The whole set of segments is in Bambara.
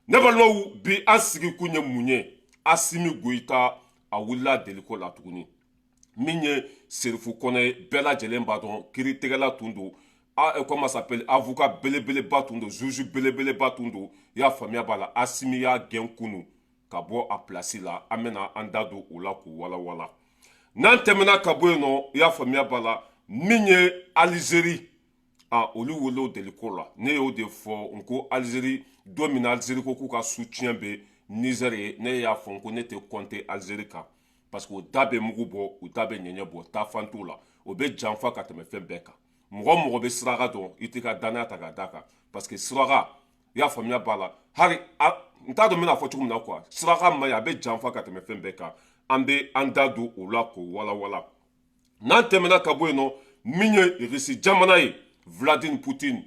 Ne balimaw, bi an sigi kun ye mun ye? Asimi Goyita, a wulila deliko la tuguni. Min ye Serifu Kɔnɛ ye, bɛɛ lajɛlen b'a dɔn, kiiritigɛla tun don, comment s'appelle, avocat belebeleba tun don, juge belebeleba tun don. I y'a faamuya b'a la, Asimi y'a gɛn kunu ka bɔ a place la. An bɛna an da don o la k'o walawala. N'an tɛmɛna ka bɔ yen nɔ, i y'a faamuya b'a la, min ye Alizeri, a olu wele deliko la. Ne y'o de fɔ n ko Alizeri, don min na Alizeri ko k'u ka soutien bɛ Niger ye, ne y'a fɔ n ko ne tɛ compter Alizeri kan, parce que o da bɛ mugu bɔ, u da bɛ ɲɛɲɛ bɔ, taafan t'o la, o bɛ janfa ka tɛmɛ fɛn bɛɛ kan. Mɔgɔ mɔgɔ bɛ suraka dɔn, i t'i ka danaya ta k'a d'a kan, parce que suraka, i y'a faamuya b'a la, hali n t'a dɔn n bɛna fɔ cogo min na quoi, suraka man ɲi, a bɛ janfa ka tɛmɛ fɛn bɛɛ kan. An bɛ an da don o la k'o walawala. N'an tɛmɛna ka bɔ yen nɔ, min ye Irisi jamana ye, Vladimir Poutine,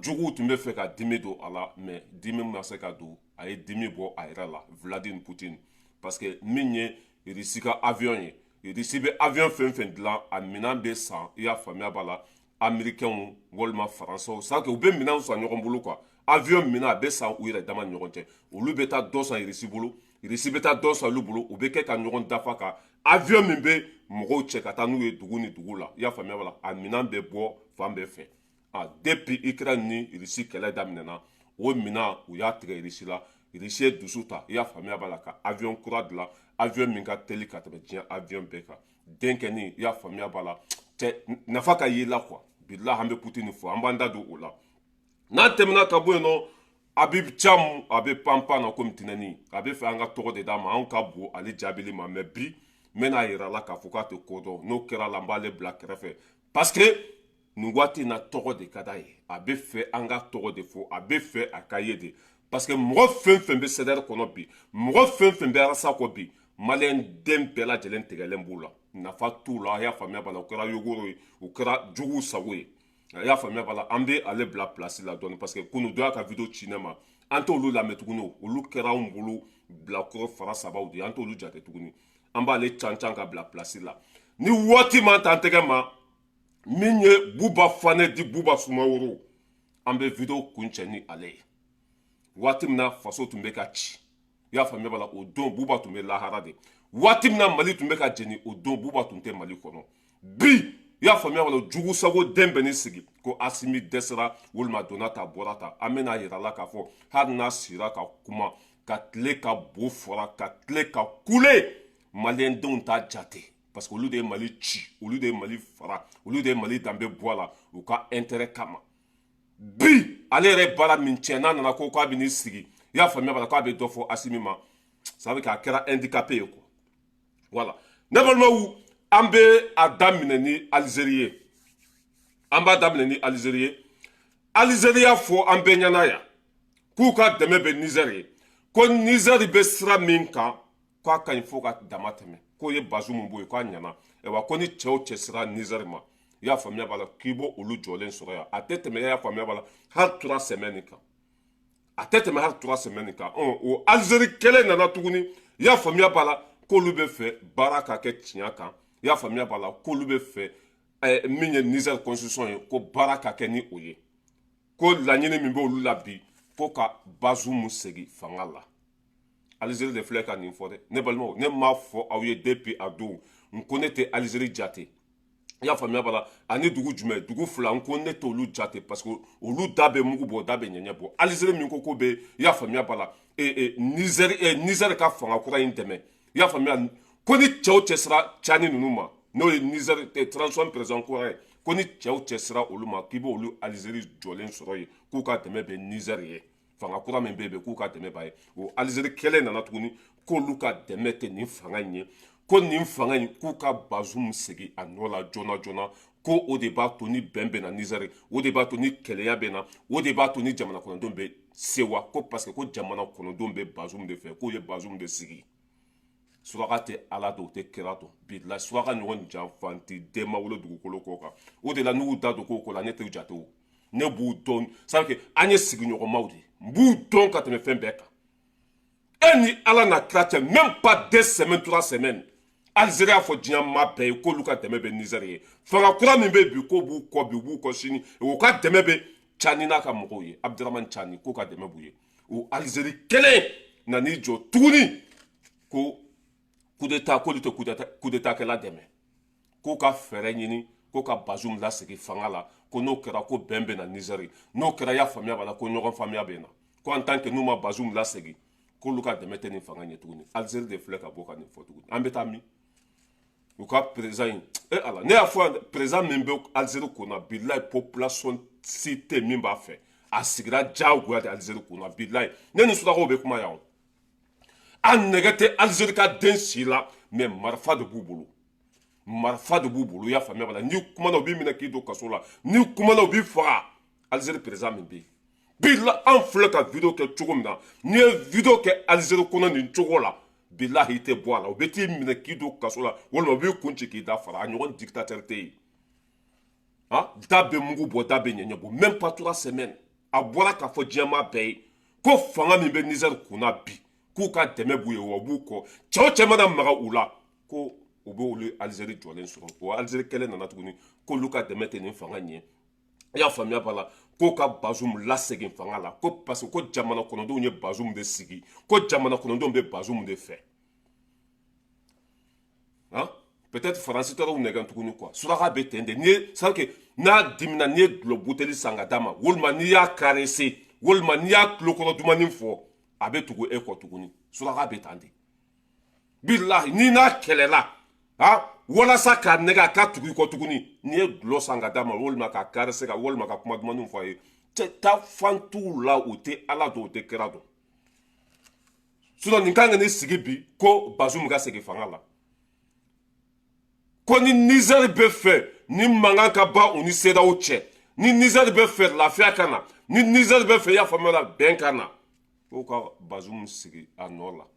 juguw tun bɛ fɛ ka dimi don a la, mais dimi ma se ka don a ye, dimi bɔ a yɛrɛ la, Vladimir Poutine, parce que min ye Irisi ka avion ye, Irisi bɛ avion fɛn fɛn dilan, a minɛn bɛ san, i y'a faamuya b'a la, Américains walima Faransɛw, c'est que u bɛ minɛnw san ɲɔgɔn bolo quoi. Avion minɛn, a bɛ san u yɛrɛ dama ni ɲɔgɔn cɛ. Olu bɛ taa dɔ san Irisi bolo, Irisi bɛ taa dɔ san olu bolo. U bɛ kɛ ka ɲɔgɔn dafa ka avion min bɛ mɔgɔw cɛ ka taa n'u ye dugu ni dugu la, i y'a faamuya b'a la, a minɛn bɛ bɔ fan bɛɛ fɛ. A depuis Ukraine ni Irisi kɛlɛ daminɛna, o minɛn, u y'a tigɛ Irisi la. Irisi ye dusu ta, i y'a faamuya b'a la, ka avion kura dilan, avion min ka teli ka tɛmɛ diɲɛ avion bɛɛ kan. Denkɛnin, i y'a faamuya b'a la, cɛ nafa ka ye la quoi. Bilahi, an bɛ Poutine fɔ, an b'an da don o la. N'an tɛmɛna ka bɔ yen nɔ, Habib Thiam, a bɛ panpan na komi tɛnɛni, a bɛ fɛ an ka tɔgɔ de d'a ma, anw ka bon ale jaabili ma. Mais bi n bɛna yira la k'a fɔ k'a tɛ ko dɔn. N'o kɛra la, n b'ale bila kɛrɛfɛ, parce que nin waati in na, tɔgɔ de ka d'a ye. A bɛ fɛ an ka tɔgɔ de fɔ, a bɛ fɛ a ka ye de, parce que mɔgɔ fɛn fɛn bɛ CDR kɔnɔ bi, mɔgɔ fɛn fɛn bɛ Arasa kɔ bi, maliyɛn den bɛɛ lajɛlen tigɛlen b'u la, nafa t'u la. A y'a faamuya b'a la, o kɛra yogoro ye, o kɛra juguw sago ye. A y'a faamuya b'a la, an bɛ ale bila place la dɔɔni, parce que kunu dɔ y'a ka vidéo ci ne ma. An t'olu lamɛn tuguni, olu kɛra anw bolo bilakɔrɔ fara sabaw de ye, an t'olu jate tuguni. An b'ale can can ka bila place la. Ni waati ma t'an tɛgɛ ma, min ye Buba Fanɛ di Buba Sumaworo, an bɛ vidéo kuncɛ ni ale ye. Waati min na faso tun bɛ ka ci, i y'a faamuya b'a la, o don Buba tun bɛ lahara de. Waati min na Mali tun bɛ ka jeni, o don Buba tun tɛ Mali kɔnɔ. Bi, i y'a faamuya b'a la, jugu sago den bɛ ni sigi ko Asimi dɛsɛra walima donna ta bɔra ta. An bɛna yira la k'a fɔ hali n'a sira ka kuma ka tile ka bo fɔra ka tile ka kule, maliyɛndenw t'a jate, parce que olu de ye Mali ci, olu de ye Mali fara, olu de ye Mali danbe bɔ a la u ka intérêt kama. Bi ale yɛrɛ baara min tiɲɛ, n'a nana ko k'a bɛ n'i sigi, i y'a faamuya b'a la, k'a bɛ dɔ fɔ Asimi ma, ça veut dire a kɛra handicapé ye quoi. Voilà, ne balimaw, an bɛ a daminɛ ni Alizeri ye, an b'a daminɛ ni Alizeri ye. Alizeri y'a fɔ an bɛɛ ɲɛna yan k'u ka dɛmɛ bɛ Nizɛri ye, ko Nizɛri bɛ sira min kan, k'a ka ɲi fo ka dama tɛmɛ, k'o ye Bazu min bɔ yen, k'a ɲɛna. Ayiwa, ko ni cɛw cɛ sera Nizɛri ma, i y'a faamuya b'a la, k'i b'o olu jɔlen sɔrɔ yan, a tɛ tɛmɛ, i y'a faamuya b'a la, hali 3 semaines kan, a tɛ tɛmɛ hali 3 semaines kan. O Alizeri kɛlɛ nana tuguni, i y'a faamuya b'a la, k'olu bɛ fɛ baara ka kɛ tiɲɛ kan. I y'a faamuya b'a la, k'olu bɛ fɛ min ye Niger constitution ye, ko baara ka kɛ ni o ye, ko laɲini min b'olu la bi, ko ka Bazoum segin fanga la. Alizeri de filɛ ka nin fɔ dɛ. Ne balimaw, ne m'a fɔ aw ye depuis a don n ko ne tɛ Alizeri jate, i y'a faamuya b'a la, ani dugu jumɛn, dugu fila, n ko ne t'olu jate, parce que olu da bɛ mugu bɔ, da bɛ ɲɛɲɛ bɔ. Alizeri min ko ko bɛ, i y'a faamuya b'a la, Nizɛri ka fanga kura in dɛmɛ, i y'a faamuya, ko ni cɛw cɛ sera Cani ninnu ma, n'o ye Nizɛri transition président kura ye, ko ni cɛw cɛ sera olu ma, k'i b'olu Alizeri jɔlen sɔrɔ yen, k'u ka dɛmɛ bɛ Nizɛri ye, fanga kura min bɛ yen, k'u ka dɛmɛ b'a ye. O Alizeri kɛlɛ nana tuguni k'olu ka dɛmɛ tɛ nin fanga in ye, ko nin fanga in, k'u ka Bazoum segin a nɔ la joona joona, ko o de b'a to ni bɛn bɛ na Nizɛri, o de b'a to ni kɛlɛya bɛ na, o de b'a to ni jamana kɔnɔdenw bɛ sewa, ko parce que ko jamana kɔnɔdenw bɛ Bazoum de fɛ, k'o ye Bazoum de sigi. Suraka tɛ Ala dɔn, o tɛ kira dɔn. Bilahi, suraka ɲɔgɔn janfanti den ma wolo dugukolo kɔ kan. O de la n'u da don ko la, ne t'u jate o, ne b'u dɔn, c'est que an ye sigiɲɔgɔnmaw de ye, n b'u dɔn ka tɛmɛ fɛn bɛɛ kan. E ni Ala na kira cɛ, même pas 2 semaines, 3 semaines, Alizeri y'a fɔ diɲɛ maa bɛɛ ye k'olu ka dɛmɛ bɛ Nizɛri ye, fanga kura min bɛ bi, k'o b'u kɔ bi, u b'u kɔ sini, u ka dɛmɛ bɛ Cani n'a ka mɔgɔw ye, Abudramani Cani, k'u ka dɛmɛ b'u ye. O Alizeri kelen nan'i jɔ tuguni ko coup d'état, k'olu tɛ coup d'état kɛla dɛmɛ, k'u ka fɛɛrɛ ɲini ko ka Bazum lasegin fanga la, ko n'o kɛra ko bɛn bɛ na Nizɛri, n'o kɛra, i y'a faamuya b'a la, ko ɲɔgɔn faamuya bɛ na, ko en tant que n'u ma Bazum lasegin, k'olu ka dɛmɛ tɛ nin fanga ɲɛ tuguni. Alizeri de filɛ ka bɔ ka nin fɔ tuguni. An bɛ taa min? U ka président in, e Ala, ne y'a fɔ, président min bɛ Alizeri kunna, bilayi, population si tɛ min b'a fɛ. A sigira diyagoya de Alizeri kunna. Bilayi, ne ni surakaw bɛ kuma yan o. A nɛgɛ tɛ Alizeri ka den si la, mais marifa de b'u bolo, marifa de b'u bolo. I y'a faamuya b'a la? N'i kumana, u b'i minɛ k'i don kaso la. N'i kumana, u b'i faga. Alizeri président min bɛ yen bilahi, an filɛ ka vidéo kɛ cogo min na, n'i ye vidéo kɛ Alizeri kɔnɔ nin cogo la, bilahi, i tɛ bɔ a la. U bɛ t'i minɛ k'i don kaso la, walima u b'i kun ci k'i da fara. A ɲɔgɔn dictateur tɛ yen. Ah, da bɛ mugu bɔ, da bɛ ɲɛɲɛ bɔ. Même pas 3 semaines, a bɔra k'a fɔ diɲɛmaa bɛɛ ye ko fanga min bɛ Nizɛri kunna bi, k'u ka dɛmɛ b'u ye, wa u b'u kɔ. Cɛ o cɛ mana maga u la, ko u bɛ olu Alizeri jɔlen sɔrɔ. O Alizeri kɛlɛ nana tuguni k'olu ka dɛmɛ tɛ nin fanga ɲɛ, i y'a faamuya b'a la, k'o ka Bazum lasegin fanga la, ko parce que ko jamana kɔnɔdenw ye Bazum de sigi, ko jamana kɔnɔdenw bɛ Bazum de fɛ. Han, peut-être Faransi taara u nɛgɛn tuguni quoi. Suraka bɛ ten de. N'i ye, c'est que n'a dimina, n'i ye dulɔ buteli san ka d'a ma, walima n'i y'a caresser, walima n'i y'a tulokɔrɔ dumani fɔ, a bɛ tugu e kɔ tuguni. Suraka bɛ tan de. Bilahi, n'i n'a kɛlɛla, ha, walasa k'a nɛgɛ a ka tugu i kɔ tuguni, n'i ye dulɔ san ka d'a ma, walima k'a caresser, ka walima ka kuma dumaniw fɔ a ye, cɛ, taa fan t'u la. U tɛ Ala dɔn, u tɛ kira dɔn. Sinon nin kan ka n'i sigi bi ko Bazum ka segin fanga la, ko ni Nizɛri bɛ fɛ ni mankan ka ban u ni CEDEAO cɛ, ni Nizɛri bɛ fɛ lafiya ka na, ni Nizɛri bɛ fɛ, i y'a faamuya la, bɛn ka na, k'u ka Bazum sigi a nɔ la,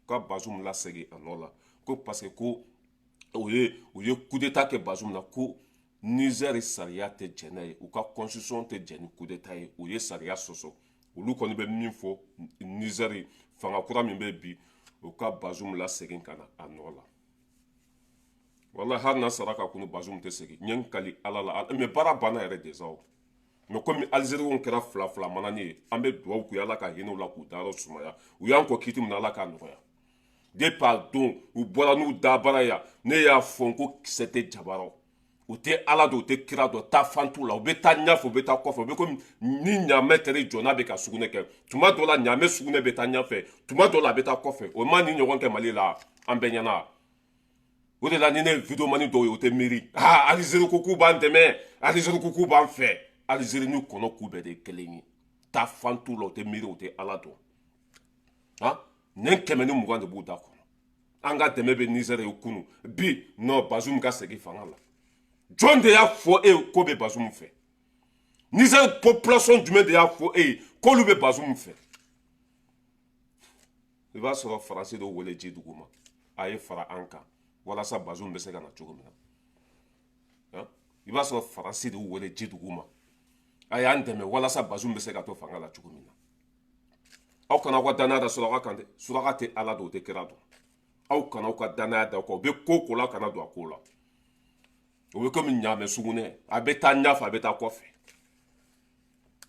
ka Bazum lasegin a nɔ la, ko parce que ko u ye coup d'état kɛ Bazum na, ko Nizɛri sariya tɛ jɛn n'a ye, u ka constitution tɛ jɛn ni coup d'état ye, u ye sariya sɔsɔ. Olu kɔni bɛ min fɔ, Nizɛri fanga kura min bɛ bi, u ka Bazum lasegin ka na a nɔ la. Walahi, hali n'a sara ka kunu, Bazum tɛ segin. N ye n kali Ala la, mais baara banna yɛrɛ déjà o. Mais komi Alizeriw kɛra fila fila manani ye, an bɛ dugawu k'u ye, Ala ka hinɛ u la k'u dayɔrɔ sumaya. U y'an kɔ kiti min na, Ala k'a nɔgɔya. Depuis a don u bɔra n'u dabara yan, ne y'a fɔ n ko kisɛ tɛ jabaraw. U tɛ Ala dɔn, u tɛ kira dɔn, taa fan t'u la. U bɛ taa ɲɛfɛ, u bɛ taa kɔfɛ. U bɛ komi ni ɲaamɛ tɛrɛ jɔ n'a bɛ ka sugunɛ kɛ. Tuma dɔ la, ɲaamɛ sugunɛ bɛ taa ɲɛfɛ, tuma dɔ la, a bɛ taa kɔfɛ. O ma ni ɲɔgɔn kɛ Mali la, an bɛɛ ɲɛna. O de la, ni ne ye videomani dɔw ye, o tɛ miiri. Ha, Alizeri ko k'u b'an dɛmɛ, Alizeri ko k'u b'an fɛ. Alizeri ni kɔnɔ k'u bɛɛ de ye kelen ye. Taa fan t'u la, u tɛ miiri, u tɛ Ala dɔn. Han, nɛn 120 de b'u da kɔnɔ. An ka dɛmɛ bɛ Nizɛri ye kunu, bi non, Bazum ka segin fanga la. Jɔn de y'a fɔ e ye ko bɛ Bazum fɛ? Nizɛri population jumɛn de y'a fɔ e ye k'olu bɛ Bazum fɛ? I b'a sɔrɔ Faransi dɔw wele ji dugu ma, a ye fara an kan walasa Bazum bɛ se ka na cogo min na. I b'a sɔrɔ Faransi de wele ji dugu ma, a y'an dɛmɛ walasa Bazum bɛ se ka to fanga la cogo min na. Aw kana aw ka danaya da suraka kan dɛ. Suraka tɛ Ala dɔn, o tɛ kira dɔn. Aw kana aw ka danaya da o kan. U bɛ ko ko la, kana don a ko la. O bɛ komi ɲaamɛ sugunɛ, a bɛ taa ɲɛfɛ, a bɛ taa kɔfɛ.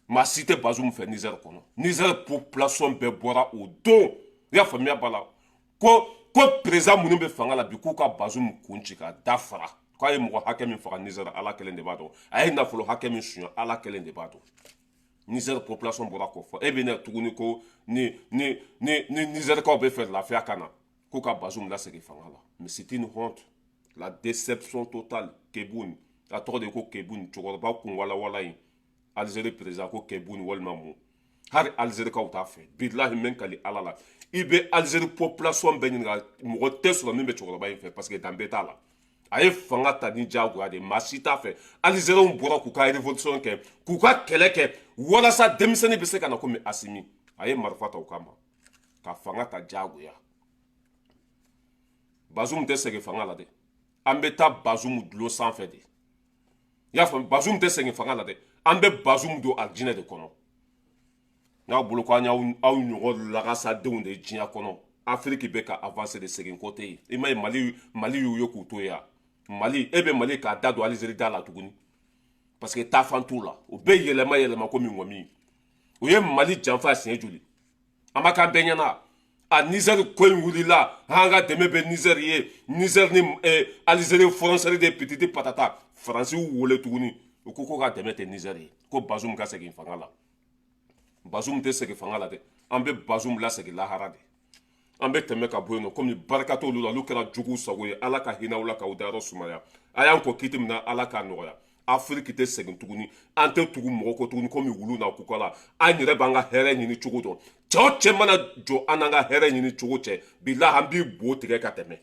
Maa si tɛ Bazum fɛ Nizɛri kɔnɔ. Nizɛri population bɛɛ bɔra o don, i y'a faamuya b'a la, ko président minnu bɛ fanga la bi, k'u ka Bazum kun ci ka da fara, k'a ye mɔgɔ hakɛ min faga Nizɛri, Ala kelen de b'a dɔn. A ye nafolo hakɛ min suɲɛ, Ala kelen de b'a dɔn. Nizɛri population bɔra k'o fɔ. E bɛ na tuguni ko ni Nizɛrikaw bɛ fɛ lafiya ka na, k'u ka Bazum lasegin fanga la. Mais c'est une honte, la déception totale. Tebboune, a tɔgɔ de ko Tebboune, cɛkɔrɔba kun walawala in, Algérie président ko Tebboune walima mun, hali Algérikaw t'a fɛ. Bilahi, n kali Ala la, i bɛ Algérie population bɛɛ ɲininka, mɔgɔ tɛ sɔrɔ min bɛ cɛkɔrɔba in fɛ, parce que danbe t'a la. A ye fanga ta ni diyagoya de, maa si t'a fɛ. Algériens bɔra k'u ka révolution kɛ, k'u ka kɛlɛ kɛ walasa denmisɛnnin bɛ se ka na komi Asimi. A ye marifa ta u kama ka fanga ta diyagoya. Bazum tɛ segin fanga la dɛ. An bɛ taa Bazum dulon sanfɛ de, i y'a faamu? Bazum tɛ segin fanga la dɛ. An bɛ Bazum don alijinɛ de kɔnɔ. N'a bolo ko an y'aw aw ɲɔgɔn lagasadenw de ye diɲɛ kɔnɔ. Afiriki bɛ ka avancer de, segin ko tɛ yen. I ma ye, Mali y'u ye k'u to yan. Mali, e bɛ Mali k'a da don Alizeri da la tuguni, parce que taafan t'u la. U bɛ yɛlɛma yɛlɛma komi ŋɔmi. U ye Mali janfa siɲɛ joli? A ma k'an bɛɛ ɲɛna. A Nizɛri ko in wulila, an ka dɛmɛ bɛ Nizɛri ye, Nizɛri ni Alizeri frontière de pititi patata. Faransi y'u wele tuguni, u ko ko ka dɛmɛ tɛ Nizɛri ye, ko Bazum ka segin fanga la. Bazum tɛ segin fanga la dɛ, an bɛ Bazum lasegin lahara de. An bɛ tɛmɛ ka bɔ yen nɔ, komi barika t'olu la, olu kɛra juguw sago ye. Ala ka hinɛ aw la k'aw dayɔrɔ sumaya. A y'an kɔ kiti min na, Ala k'a nɔgɔya. Afiriki tɛ segin tuguni, an tɛ tugu mɔgɔ kɔ tuguni komi wulu n'a kuka la. An yɛrɛ b'an ka hɛrɛ ɲini cogo dɔn. Cɛ o cɛ mana jɔ an n'an ka hɛrɛ ɲini cogo cɛ, bilahi, an b'i bo tigɛ ka tɛmɛ.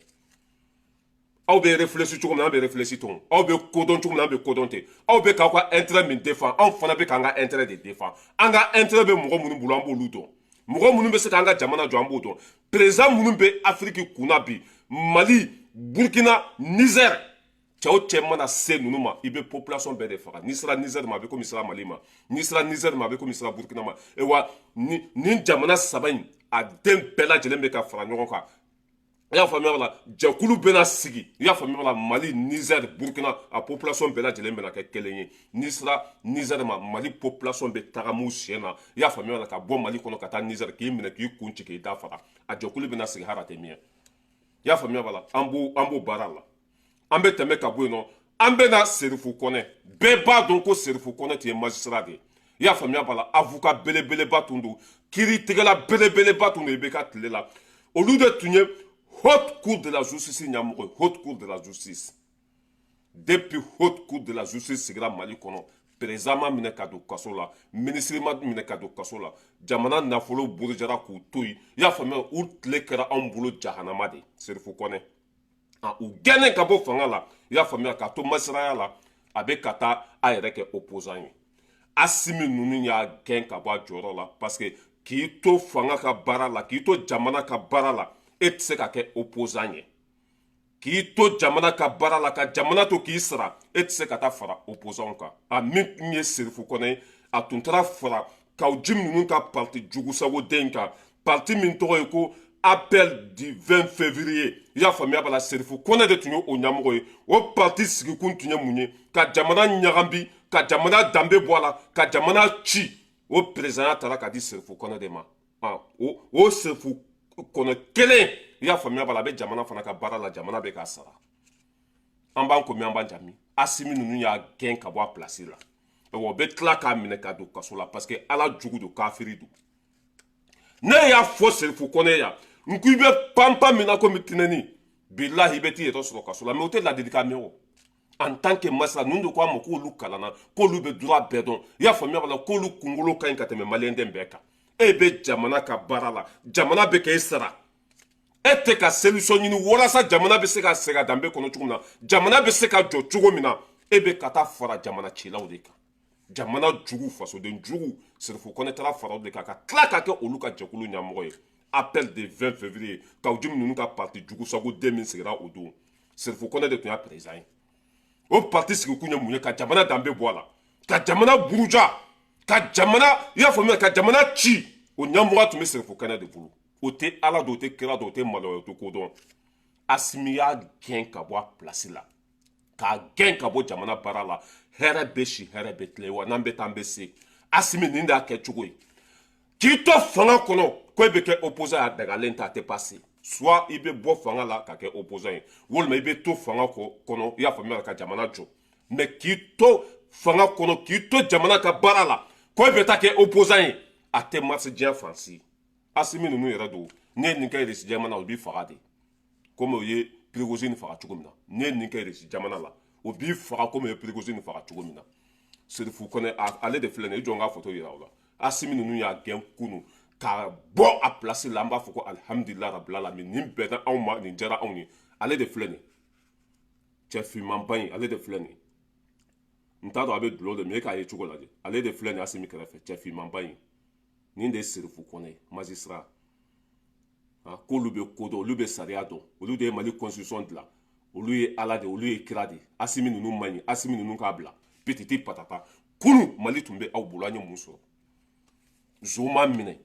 Aw bɛ réfléchi cogo min na, an bɛ réfléchi ten. Aw bɛ kodɔn cogo min na, an bɛ kodɔn ten. Aw bɛ k'aw ka intérêt min défend, anw fana bɛ k'an ka intérêt de défend. An ka intérêt bɛ mɔgɔ minnu bolo, an b'olu dɔn. Mɔgɔ minnu bɛ se k'an ka jamana jɔ, an b'o dɔn. Président minnu bɛ Afiriki kunna bi, Mali, Burkina, Niger, cɛ o cɛ mana se ninnu ma, i bɛ population bɛɛ de faga. N'i sera Niger ma, a bɛ komi sera Mali ma. N'i sera Niger ma, a bɛ komi sera Burkina ma. Wa nin jamana saba in, a den bɛɛ lajɛlen bɛ ka fara ɲɔgɔn kan. I y'a faamuya la, jɛkulu bɛna sigi. I y'a faamuya la, Mali, Niger, Burkina, a population bɛɛ lajɛlen bɛna kɛ kelen ye. N'i sera Niger ma, Mali population bɛ taga mun sen na, i y'a faamuya la, ka bɔ Mali kɔnɔ ka taa Niger, k'i minɛ, k'i kun ci, k'i da faga. A jɛkulu bɛna sigi hali a tɛ mɛn. I y'a faamuya la, an b'o baara la. An bɛ tɛmɛ ka bɔ yen nɔ, an bɛ na Serifu Kɔnɛ. Bɛɛ b'a dɔn ko Serifu Kɔnɛ tun ye magistrat de ye. I y'a faamuya b'a la, avocat belebeleba tun don, kiiritigɛla belebeleba tun don. I bɛ ka tile la, olu de tun ye Haute Cour de la Justice ɲɛmɔgɔ ye. Haute Cour de la Justice, depuis Haute Cour de la Justice sigira Mali kɔnɔ, président ma minɛ ka don kaso la, ministre ma minɛ ka don kaso la. Jamana nafolo burujara k'u to yen. I y'a faamuya, u tile kɛra anw bolo jahanama de. Serifu Kɔnɛ, u gɛnnen ka bɔ fanga la, i y'a faamuya, k'a to masiraya la, a bɛ ka taa a yɛrɛ kɛ opposant ye. Asimi ninnu y'a gɛn ka bɔ a jɔyɔrɔ la, parce que k'i to fanga ka baara la, k'i to jamana ka baara la, e tɛ se ka kɛ opposant ye. K'i to jamana ka baara la, ka jamana to k'i sara, e tɛ se ka taa fara opposant kan. A min tun ye Serifu Kɔnɛ ye, a tun taara fara Kaw Jim ninnu ka parti jugusagoden kan, parti min tɔgɔ ye ko Appel du 20 février. I y'a faamuya b'a la, Serifu Kɔnɛ de tun ye o ɲɛmɔgɔ ye. O parti sigikun tun ye mun ye? Ka jamana ɲagambi, ka jamana danbe bɔ a la, ka jamana ci. O président taara ka di Serifu Kɔnɛ de ma. O Serifu Kɔnɛ kelen, i y'a faamuya b'a la, a bɛ jamana fana ka baara la, jamana bɛ k'a sara. An b'an komi an b'an jami. Asimi ninnu y'a gɛn ka bɔ a place la. O bɛ tila k'a minɛ ka don kaso la, parce que Ala jugu don, kafiri don. Ne y'a fɔ Serifu Kɔnɛ yan, n ko i bɛ panpan min na komi tinɛni, bilahi, i bɛ t'i yɛrɛ sɔrɔ kaso la. Mais o tɛ ladilikan mɛn o. En tant que masa ninnu de ko a ma k'olu kalanna, k'olu bɛ droit bɛɛ dɔn. I y'a faamuya b'a la, k'olu kunkolo ka ɲi ka tɛmɛ maliyɛnden bɛɛ kan. E bɛ jamana ka baara la, jamana bɛ k'e sara, e tɛ ka solution ɲini walasa jamana bɛ se ka segin a danbe kɔnɔ cogo min na, jamana bɛ se ka jɔ cogo min na. E bɛ ka taa fara jamana cilaw de kan, jamana jugu, fasoden jugu. Serifu Kɔnɛ taara fara o de kan, ka tila ka kɛ olu ka jɛkulu ɲɛmɔgɔ ye, Appel de 20 février, Kaw Jim ninnu ka parti jugu sago den min sigira o don. Serifu Kɔnɛ de tun y'a président ye. O parti sigikun ye mun ye? Ka jamana danbe bɔ a la, ka jamana buruja, ka jamana, i y'a faamuya, ka jamana ci. O ɲɛmɔgɔ tun bɛ Serifu Kɔnɛ de bolo. O tɛ Ala dɔn, o tɛ kira dɔn, o tɛ maloya, o tɛ ko dɔn. Asimi y'a gɛn ka bɔ a place la, k'a gɛn ka bɔ jamana baara la. Hɛrɛ bɛ si, hɛrɛ bɛ tile wa, n'an bɛ taa, an bɛ se. Asimi nin de y'a kɛ cogo ye. K'i to fanga kɔnɔ ko e bɛ kɛ opposant ye, a dagalen tɛ, a tɛ passer. Soit i bɛ bɔ fanga la ka kɛ opposant ye, walima i bɛ to fanga kɔnɔ, i y'a faamuya, ka jamana jɔ. Mais k'i to fanga kɔnɔ, k'i to jamana ka baara la, ko e bɛ taa kɛ opposant ye, a tɛ marcher diɲɛ fan si. Asimi ninnu yɛrɛ don, ne ye nin kɛ Irisi jamana, o b'i faga de, komi o ye Prigozine faga cogo min na. Ne ye nin kɛ Irisi jamana la, o b'i faga komi o ye Prigozine faga cogo min na. Serifu Kɔnɛ, ale de filɛ nin ye. I jɔ n ka photo yira o la. Asimi ninnu y'a gɛn kunu ka bɔ a place la. An b'a fɔ ko alihamudulila rabbil alamin. Nin bɛnna anw ma, nin diyara anw ye. Ale de filɛ nin cɛ finmanba in, ale de filɛ nin. N t'a dɔn a bɛ dulɔ de min, e k'a ye cogo lajɛ. Ale de filɛ nin Asimi kɛrɛfɛ, cɛ finmanba in. Nin de ye Serifu Kɔnɛ, magistrat. K'olu bɛ ko dɔn, olu bɛ sariya dɔn, olu de ye Mali constitution dilan, olu ye Ala de, olu ye kira de. Asimi ninnu man ɲi, Asimi ninnu k'a bila pititi patata. Kunu Mali tun bɛ aw bolo, an ye mun sɔrɔ? Zo ma minɛ,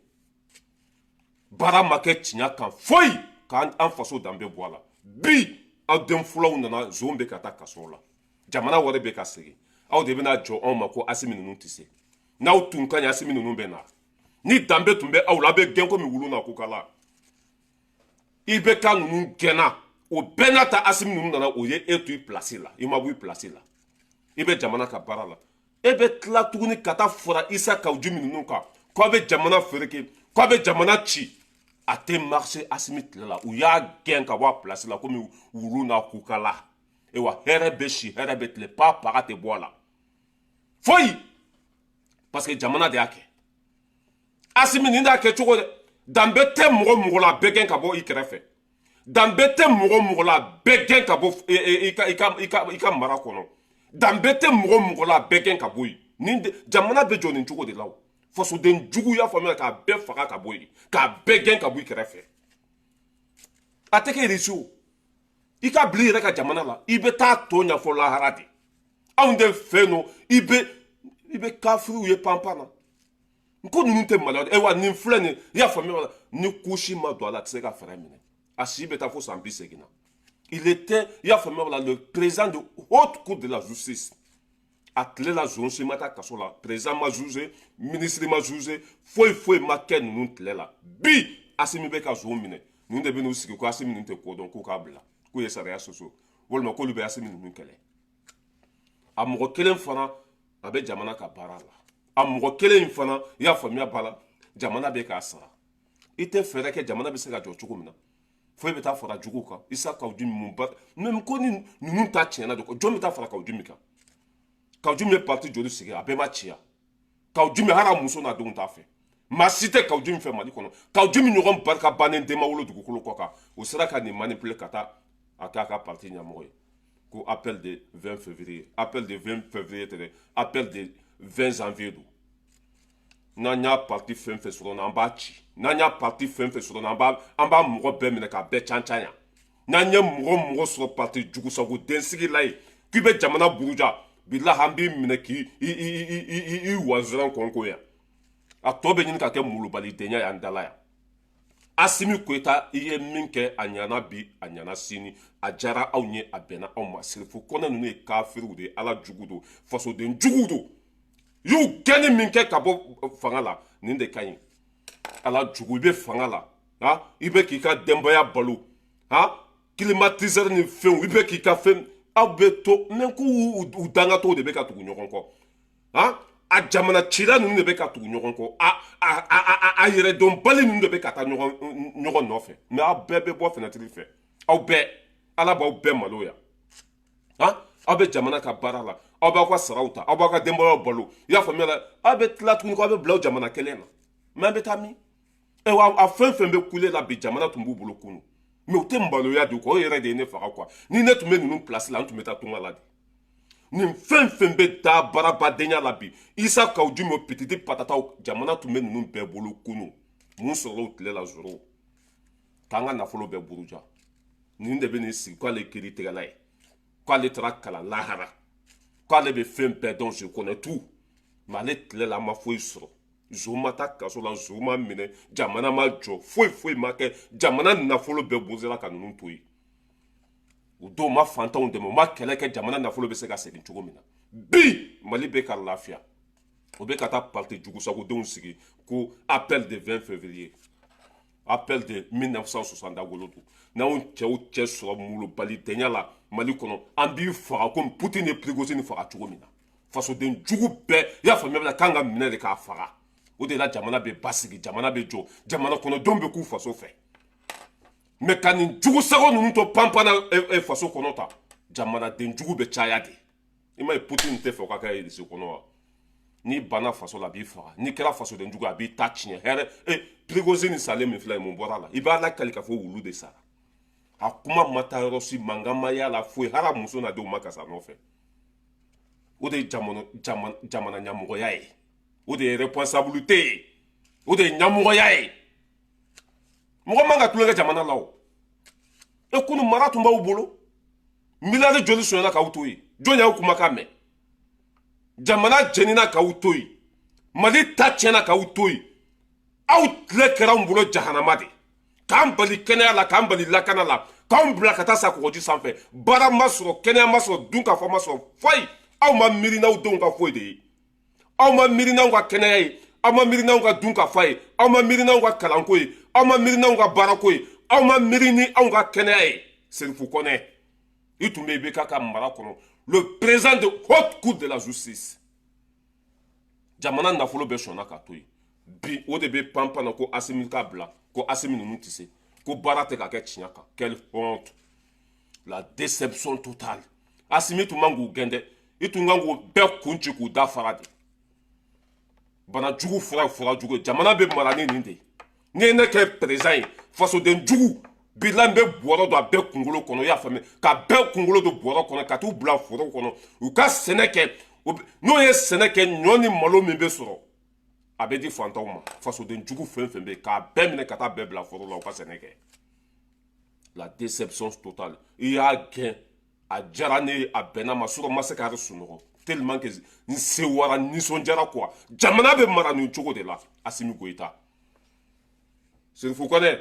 baara ma kɛ tiɲɛ kan foyi k'an an faso danbe bɔ a la. Bi aw den fulaw nana, zon bɛ ka taa kaso la, jamana wari bɛ ka segin. Aw de bɛna jɔ anw ma ko Asimi ninnu tɛ se. N'aw tun ka ɲi, Asimi ninnu bɛ na. Ni danbe tun bɛ aw la, a bɛ gɛn komi wulu na kokala. IBK ninnu gɛnna, o bɛɛ n'a ta, Asimi ninnu nana, o ye e to i place la, i ma bɔ i place la, i bɛ jamana ka baara la. E bɛ tila tuguni ka taa fara Isa Kawu Jimi ninnu kan k'aw bɛ jamana feereke, k'aw bɛ jamana ci. A tɛ marcher. Asimi tile la, u y'a gɛn ka bɔ a place la komi wulu n'a kokala. Ewa, hɛrɛ bɛ si, hɛrɛ bɛ tile, pa paga tɛ bɔ a la foyi, parce que jamana de y'a kɛ. Asimi nin t'a kɛ cogo dɛ. Danbe tɛ mɔgɔ mɔgɔ la, bɛɛ gɛn ka bɔ i kɛrɛfɛ. Danbe tɛ mɔgɔ mɔgɔ la, bɛɛ gɛn ka bɔ i ka mara kɔnɔ. Danbe tɛ mɔgɔ mɔgɔ la, bɛɛ gɛn ka bɔ yen. Nin jamana bɛ jɔ nin cogo de la. O fasoden jugu y'a faamuya, k'a bɛɛ faga ka bɔ yen, k'a bɛɛ gɛn ka bɔ i kɛrɛfɛ. A tɛ kɛ irisi o, i ka bila i yɛrɛ ka jamana la, i bɛ taa tɔ ɲɛfɔ lahara de. Anw de fɛ yen nɔ, i bɛ kafiriw ye panpan na n ko ninnu tɛ maloya. E wa, nin filɛ nin, i y'a faamuya, ni kusi ma don a la, a tɛ se ka fɛɛrɛ minɛ. A si bɛ taa fo san 80 na. Il était, i y'a faamuya la, le président de haute cour de la justice. A tile la, zon si ma taa kaso la, président ma jugé, ministre ma jugé, foyi foyi ma kɛ ninnu tile la. Bi Asimi bɛ ka zon minɛ, ninnu de bɛ n'u sigi ko Asimi ninnu tɛ ko dɔn, k'u k'a bila, k'u ye sariya sɔsɔ, walima k'olu bɛ Asimi ninnu kɛlɛ. A mɔgɔ kelen fana, a bɛ jamana ka baara la. A mɔgɔ kelen in fana, i y'a faamuya ba la, jamana bɛ k'a sara. I tɛ fɛɛrɛ kɛ jamana bɛ se ka jɔ cogo min na, foyi bɛ taa fara juguw kan. Isa Kawu Jimi mun ba même ko ni ninnu ta tiɲɛna de, jɔn bɛ taa fara Kawu Jimi kan? Kawu Jimi ye parti joli sigi, a bɛɛ ma ci ya. Kawu Jimi, hali a muso n'a denw t'a fɛ, maa si tɛ Kawu Jimi fɛ Mali kɔnɔ. Kawu Jimi ɲɔgɔn barika bannen den ma wolo dugukolo kɔ kan. O sera ka nin manipuler ka taa a k'a ka parti ɲɛmɔgɔ ye, ko appel de 20 février. Appel de 20 février tɛ dɛ, appel de 20 janvier don. N'an y'a parti fɛn fɛn sɔrɔ, an b'a ci. N'an y'a parti fɛn fɛn sɔrɔ, an b'a mɔgɔ bɛɛ minɛ k'a bɛɛ can can yan. N'an ye mɔgɔ mɔgɔ sɔrɔ parti jugusago densigi la ye k'i bɛ jamana buruja, bilahi, an b'i minɛ k'i i i i i wazɔrɔn kɔnko yan. A tɔ bɛ ɲini ka kɛ molobalidenya y'an dala yan. Asimi Goyita, i ye min kɛ, a ɲana bi, a ɲana sini, a diyara anw ye, a bɛnna anw ma. Sirifu Kɔnɛ ninnu ye kafiriw de ye, Ala jugu don, fasoden juguw don. Y'u gɛnni min kɛ ka bɔ fanga la, nin de ka ɲi. Ala jugu, i bɛ fanga la, ha, i bɛ k'i ka denbaya balo, ha, climatiseur ni fɛnw, i bɛ k'i ka fɛn. Aw bɛ to mɛ k'u u dangatɔw de bɛ ka tugu ɲɔgɔn kɔ, ha, a jamana cila ninnu de bɛ ka tugu ɲɔgɔn kɔ, a yɛrɛdɔnbali ninnu de bɛ ka taa ɲɔgɔn nɔfɛ. Mɛ aw bɛɛ bɛ bɔ fenêtre fɛ, aw bɛɛ, Ala b'aw bɛɛ maloya. Ha, aw bɛ jamana ka baara la, aw b'aw ka saraw ta, aw b'aw ka denbayaw balo, i y'a faamuya la, aw bɛ tila tuguni ko aw bɛ bila o jamana kelen na. Mɛ an bɛ taa min? Ayiwa, a fɛn fɛn bɛ kule la bi, jamana tun b'u bolo kunun, mɛ u tɛ maloya de quoi. O yɛrɛ de ye ne faga quoi. Ni ne tun bɛ ninnu place la, an tun bɛ taa tunga la de. Nin fɛn fɛn bɛ da baarabadenya la bi, Isa Kawu Jimi, pititi patataw, jamana tun bɛ ninnu bɛɛ bolo kunun. Mun sɔrɔla o tile la? Zoro k'an ka nafolo bɛɛ buruja. Nin de bɛ nin sigi k'ale ye kiiritigɛla ye, k'ale taara kalan lahara, k'ale bɛ fɛn bɛɛ dɔn, je connais tout. Mais ale tile la, an ma foyi sɔrɔ. Zo ma taa kaso la, zo ma minɛ, jamana ma jɔ, foyi foyi ma kɛ. Jamana nafolo bɛɛ bozela ka ninnu to yen. O dɔw ma fantanw dɛmɛ, u ma kɛlɛ kɛ jamana nafolo bɛ se ka segin cogo min na. Bi Mali bɛ ka lafiya, o bɛ ka taa parti jugusagodenw sigi ko appel de 20 février, appel de 1960 wolo don. N'anw cɛw cɛ sɔrɔ molobalidenya la Mali kɔnɔ, an b'i faga komi Poutine ye Prigozine faga cogo min na. Fasoden jugu bɛɛ, i y'a faamuya, kan ka minɛ de k'a faga. O de la jamana bɛ basigi, jamana bɛ jɔ, jamana kɔnɔdenw bɛ k'u faso fɛ. Mɛ ka nin jugu sago ninnu to panpanna faso kɔnɔ ta, jamanaden jugu bɛ caya de. I ma ye, Poutine tɛ fɛ o ka kɛ Irisi kɔnɔ wa? N'i banna faso la, a b'i faga. N'i kɛra fasoden jugu, a b'i ta tiɲɛ. Hɛrɛ e Prigozine salen min filɛ ye, mun bɔra la? I b'a lakali k'a fɔ wulu de sara. A kuma ma taa yɔrɔ si, mankan ma y'a la foyi, hali a muso n'a denw ma kasi a nɔfɛ. O de ye jamana ɲɛmɔgɔya ye, o de ye responsabilité ye, o de ye ɲɛmɔgɔya ye. Mɔgɔ man ka tulonkɛ jamana la. O e kunu mara tun b'aw bolo, miliyari joli sonyana k'aw to yen? Jɔn y'aw kumakan mɛn? Jamana jɛnina k'aw to yen, Mali ta tiɲɛna k'aw to yen. Aw tile kɛra anw bolo jahanama de, k'an bali kɛnɛya la, k'an bali lakana la, k'anw bila ka taa sa kɔgɔji sanfɛ. Baara ma sɔrɔ, kɛnɛya ma sɔrɔ, dun ka fɔ ma sɔrɔ, foyi. Aw ma miiri n'aw denw ka foyi de ye, aw ma miiri n'aw ka kɛnɛya ye. Aw ma miiri n'anw ka dun ka fa ye, aw ma miiri n'anw ka kalanko ye, aw ma miiri n'anw ka baarako ye, aw ma miiri ni anw ka kɛnɛya ye. Serifu Kɔnɛ, i tun bɛ IBK ka mara kɔnɔ, le président de haute cour de la justice. Jamana nafolo bɛɛ sɔnna ka to yen. Bi o de bɛ panpan na ko Asimi ka bila, ko Asimi ninnu tɛ se, ko baara tɛ ka kɛ tiɲɛ kan. Quelle honte, la déception totale. Asimi tun man k'u gɛn dɛ, i tun kan k'u bɛɛ kun ci k'u da fara de. Bana jugu fura ye fura jugu ye. Jamana bɛ mara ni nin de ye. N'i ye ne kɛ président ye, fasoden jugu bila, n bɛ bɔrɔ don a bɛɛ kunkolo kɔnɔ, i y'a faamuya, ka bɛɛ kunkolo don bɔrɔ kɔnɔ, ka t'u bila foro kɔnɔ, u ka sɛnɛ kɛ. N'o ye sɛnɛ kɛ, ɲɔ ni malo min bɛ sɔrɔ, a bɛ di fantanw ma. Fasoden jugu fɛn fɛn bɛ yen, k'a bɛɛ minɛ ka taa bɛɛ bila foro la, u ka sɛnɛ kɛ. La déception totale. I y'a gɛn, a diyara ne ye, a bɛnna ma sɔrɔ n ma se ka sunɔgɔ tellement que n sewara, nisɔndiyara quoi. Jamana bɛ mara nin cogo de la. Asimi Goyita, Serifu Kɔnɛ,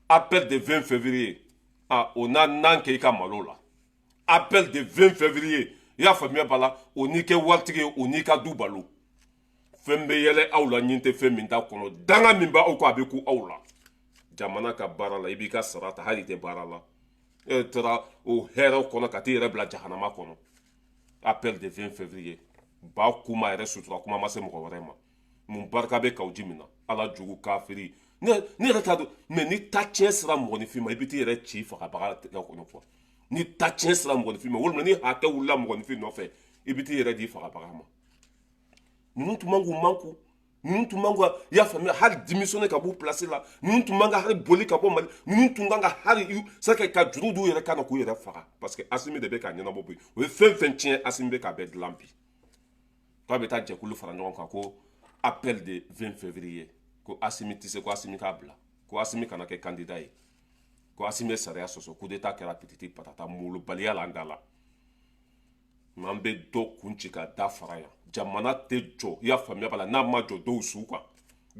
appel de 20 février, ah, o n'a nan kɛ i ka malo la. Appel de 20 février, i y'a faamuya b'a la, o n'i kɛ waritigi ye, o n'i ka du balo. Fɛn bɛ yɛlɛ aw la, ɲin tɛ fɛn min t'a kɔnɔ. Danga min b'aw kɔ, a bɛ ku aw la. Jamana ka baara la, i b'i ka sara ta, hali i tɛ baara la, e taara o hɛrɛ kɔnɔ ka t'i yɛrɛ bila jahanama kɔnɔ. Appel de 20 février ba kuma yɛrɛ sutura, kuma ma se mɔgɔ wɛrɛ ma. Mun barika bɛ kaw ji min na? Ala jugu kafiri, ne yɛrɛ t'a dɔn. Mais ni ta tiɲɛ sera mɔgɔninfin ma, i bɛ t'i yɛrɛ ci fagabaga tɛgɛ kɔnɔ quoi. Ni ta tiɲɛ sera mɔgɔninfin ma, walima ni hakɛ wulila mɔgɔninfin nɔfɛ, i bɛ t'i yɛrɛ di fagabaga ma. Ninnu tun man k'u manku, ninnu tun man ka, i y'a faamuya, hali démissionner ka b'u place la. Ninnu tun man ka hali boli ka bɔ Mali. Ninnu tun kan ka hali c'est ka juru d'u yɛrɛ kan na k'u yɛrɛ faga, parce que Asimi de bɛ k'a ɲɛnabɔ bi. O ye fɛn fɛn tiɲɛ, Asimi bɛ k'a bɛɛ dilan bi. K'a bɛ taa jɛkulu fara ɲɔgɔn kan ko appel de 20 février, ko Asimi tɛ se, ko Asimi k'a bila, ko Asimi kana kɛ candidat ye, ko Asimi ye sariya sɔsɔ, coup d'état kɛra pititi patata. Molobaliya la an da la, an bɛ dɔ kun ci ka da fara yan. Jamana tɛ jɔ, i y'a faamuya b'a la, n'a ma jɔ dɔw su kan.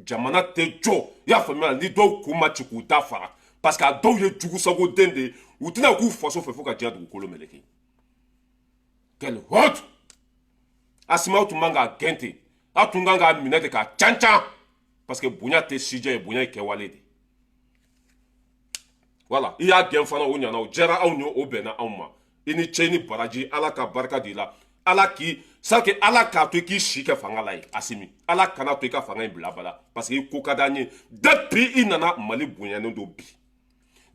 Jamana tɛ jɔ, i y'a faamuya, ni dɔw kun ma ci k'u da fara, parce que a dɔw ye jugusagoden de ye, u tɛna k'u faso fɛ fo ka diɲɛ dugukolo meleke. Quelle honte! Asimi, aw tun man k'a gɛn ten, aw tun kan k'a minɛ de k'a can can, parce que bonya tɛ sijɛ ye, bonya ye kɛwale de. Voilà, i y'a gɛn fana, o ɲana, o diyara anw ye, o bɛnna anw ma. I ni ce, ni baraji, Ala ka barika di la. Ala k'i sake, Ala k'a to i k'i si kɛ fanga la ye. Asimi, Ala kana to i ka fanga in bila bala, parce que i ko ka d'an ye. Depuis i nana, Mali bonyanen don bi.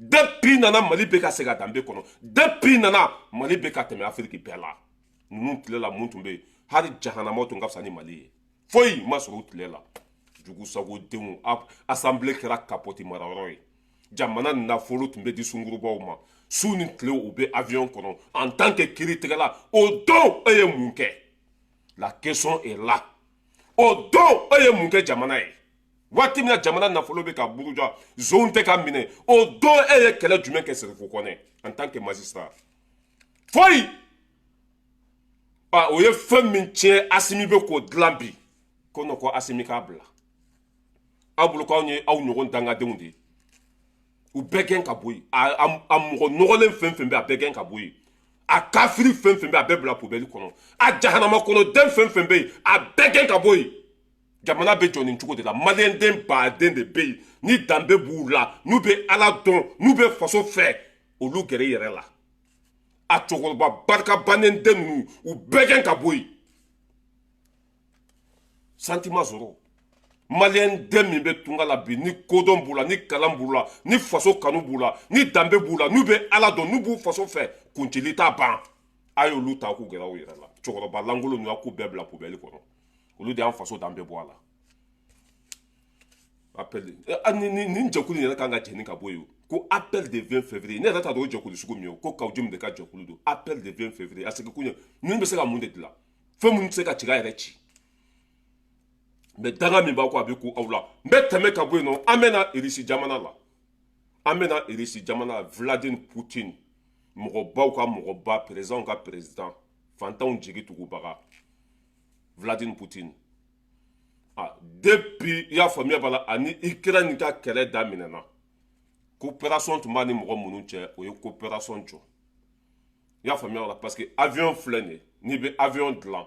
Depuis i nana, Mali bɛ ka segin a danbe kɔnɔ. Depuis i nana, Mali bɛ ka tɛmɛ Afiriki bɛɛ la. Ninnu tile la, mun tun bɛ yen? Hali jahanama tun ka fisa ni Mali ye. Foyi ma sɔrɔ u tile la. Jugusagodenw, assemblée kɛra kapɔti marayɔrɔ ye. Jamana nafolo tun bɛ di sunkurubaw ma su ni tile, u bɛ avion kɔnɔ. En tant que kiiritigɛla, o don e ye mun kɛ? La question est là. O don e ye mun kɛ jamana ye? Waati min na jamana nafolo bɛ ka buruja, zonw tɛ ka minɛ, o don e ye kɛlɛ jumɛn kɛ, Serifu Kɔnɛ, en tant que magistrat? Foyi. O ye fɛn min tiɲɛ, Asimi bɛ k'o dilan bi. Ko non, ko Asimi k'a bila. Aw bolo k'anw ye aw ɲɔgɔn dangadenw de ye. U bɛɛ gɛn ka bɔ yen. A mɔgɔ nɔgɔlen fɛn fɛn bɛ, a bɛɛ gɛn ka bɔ yen. A kafiri fɛn fɛn bɛ, a bɛɛ bila poubelle kɔnɔ. A jahanama kɔnɔ den fɛn fɛn bɛ yen, a bɛɛ gɛn ka bɔ yen. Jamana bɛ jɔ nin cogo de la. Maliyɛnden baden de bɛ yen ni danbe b'u la, n'u bɛ Ala dɔn, n'u bɛ faso fɛ, olu gɛrɛ i yɛrɛ la. A cɛkɔrɔba barika bannen den ninnu, u bɛɛ gɛn ka bɔ yen. Sentiment sɔrɔ. Maliyɛn den min bɛ tunga la bi, ni kodɔn b'u la, ni kalan b'u la, ni faso kanu b'u la, ni danbe b'u la, n'u bɛ Ala dɔn, n'u b'u faso fɛ, kuncili t'a ban. A y'olu ta k'u gɛrɛ aw yɛrɛ la. Cɛkɔrɔba lankolon ninnu, a k'u bɛɛ bila poubelle kɔnɔ. Olu de y'an faso danbe bɔ a la. Appel ni jɛkulu yɛrɛ kan ka jɛni ka bɔ yen ko appel de 20 février. Ne yɛrɛ t'a dɔn o jɛkulu sugu min ye, ko Kawu Jim de ka jɛkulu don. Appel de 20 février, a sigi kun ye ninnu bɛ se ka mun de dilan? Fɛn minnu tɛ se ka tiga yɛrɛ ci. Mais danga min b'aw kɔ, a bɛ ku aw la. N bɛ tɛmɛ ka bɔ yen nɔ, an bɛ na Irisi jamana la. An bɛ na Irisi jamana la, Vladimir Poutine, mɔgɔbaw ka mɔgɔba, président ka président, fantanw jigi tugubaga, Vladimir Poutine. Ah, depuis, i y'a faamuya b'a la, ani Ukraine ka kɛlɛ daminɛna, coopération tun b'a ni mɔgɔ minnu cɛ, o ye coopération jɔ, i y'a faamuya b'a la, parce que avion filɛ nin ye, n'i bɛ avion dilan,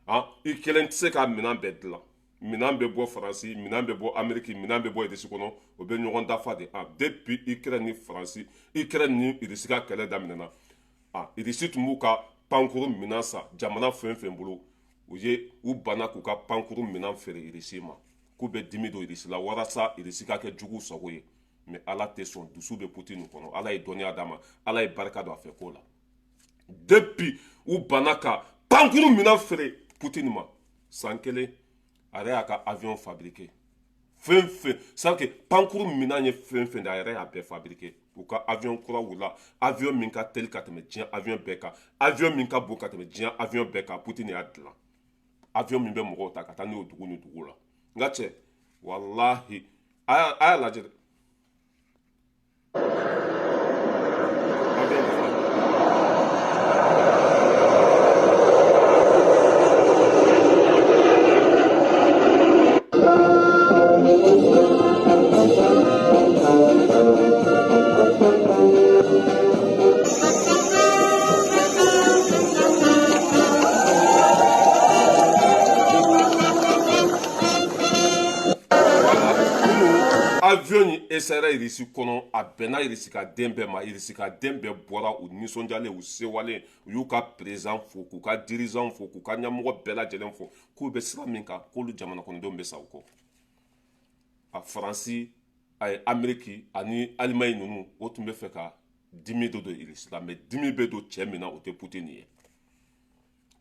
ah, i kelen tɛ se ka minɛn bɛɛ dilan. Minɛn bɛ bɔ Faransi, minɛn bɛ bɔ Ameriki, minɛn bɛ bɔ Irisi kɔnɔ, o bɛ ɲɔgɔn dafa de. Depuis Ukraine ni Faransi, Ukraine ni Irisi ka kɛlɛ daminɛna, Irisi tun b'u ka pankuru minɛn san jamana fɛn fɛn bolo, u ye u banna k'u ka pankuru minɛn feere Irisi ma, k'u bɛ dimi don Irisi la walasa Irisi ka kɛ jugu sago ye. Mais Ala tɛ sɔn, dusu bɛ Poutine kɔnɔ, Ala ye dɔnniya d'a ma, Ala ye barika don a fɛ ko la. Depuis u banna ka pankuru minɛn feere Poutine ma, san kelen a yɛrɛ y'a ka avion fabriqué. Fɛn fɛn c'est que pankuru minɛn ye fɛn fɛn de, a yɛrɛ y'a bɛɛ fabriqué. U ka avion kura wulila, avion min ka teli ka tɛmɛ diɲɛ avion bɛɛ kan, avion min ka bon ka tɛmɛ diɲɛ avion bɛɛ kan, Poutine y'a dilan, avion min bɛ mɔgɔw ta ka taa n'o dugu ni dugu la. N ka cɛ, walahi, a y'a lajɛ dɛ. Avion in essayera Irisi kɔnɔ, a bɛnna Irisi ka den bɛɛ ma. Irisi ka den bɛɛ bɔra, u nisɔndiyalen, u sewalen, u y'u ka président fo, k'u ka dirigeant fo, k'u ka ɲɛmɔgɔ bɛɛ lajɛlen fo, k'u bɛ sira min kan, k'olu jamana kɔnɔdenw bɛ sa u kɔ. A Faransi, a ye Ameriki ani Alimaɲi ninnu, o tun bɛ fɛ ka dimi dɔ don Irisi la, mais dimi bɛ don cɛ min na, o tɛ Poutine ye,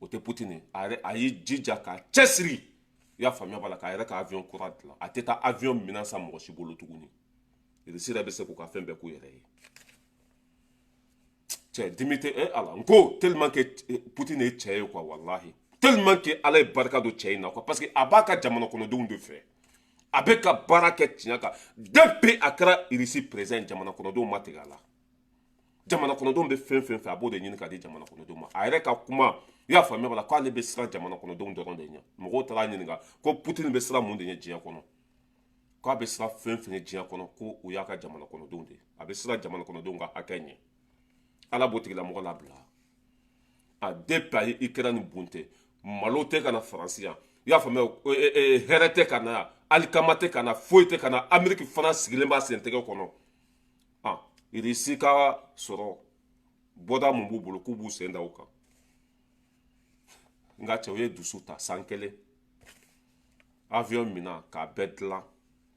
o tɛ Poutine ye. A yɛrɛ a y'i jija k'a cɛsiri, i y'a faamuya b'a la, k'a yɛrɛ ka avion kura dilan. A tɛ taa avion minɛn san mɔgɔ si bolo tuguni. Irisi yɛrɛ bɛ se k'u ka fɛn bɛɛ k'u yɛrɛ ye. Cɛ, dimi tɛ e Ala n ko tellement que Poutine ye cɛ ye quoi, walahi, tellement que Ala ye barika don cɛ in na quoi, parce que a b'a ka jamana kɔnɔdenw de fɛ, a bɛ ka baara kɛ tiɲɛ kan. Depuis a kɛra Irisi président, jamana kɔnɔdenw ma tigɛ a la. Jamana kɔnɔdenw bɛ fɛn fɛn fɛ, a b'o de ɲini ka di jamana kɔnɔdenw ma. A yɛrɛ ka kuma, i y'a faamuya b'a la, k'ale bɛ siran jamana kɔnɔdenw dɔrɔn de ɲɛ. Mɔgɔw taara ɲininka ko Poutine bɛ siran mun de ɲɛ diɲɛ kɔnɔ, k'a bɛ siran fɛn fɛn ye diɲɛ kɔnɔ, ko o y'a ka jamana kɔnɔdenw de ye. A bɛ siran jamana kɔnɔdenw ka hakɛ ɲɛ. Ala b'o tigilamɔgɔ labila. A depuis a ye Ukraine bunte, malo tɛ ka na Faransi yan, i y'a faamuya, hɛrɛ tɛ ka na yan, alikama tɛ ka na, foyi tɛ ka na. Ameriki fana sigilen b'a sentɛgɛ kɔnɔ. Irisi ka sɔrɔ bɔda mun b'u bolo, k'u b'u sen da o kan. N ka cɛ, u ye dusu ta san kelen, avion minɛ k'a bɛɛ dilan,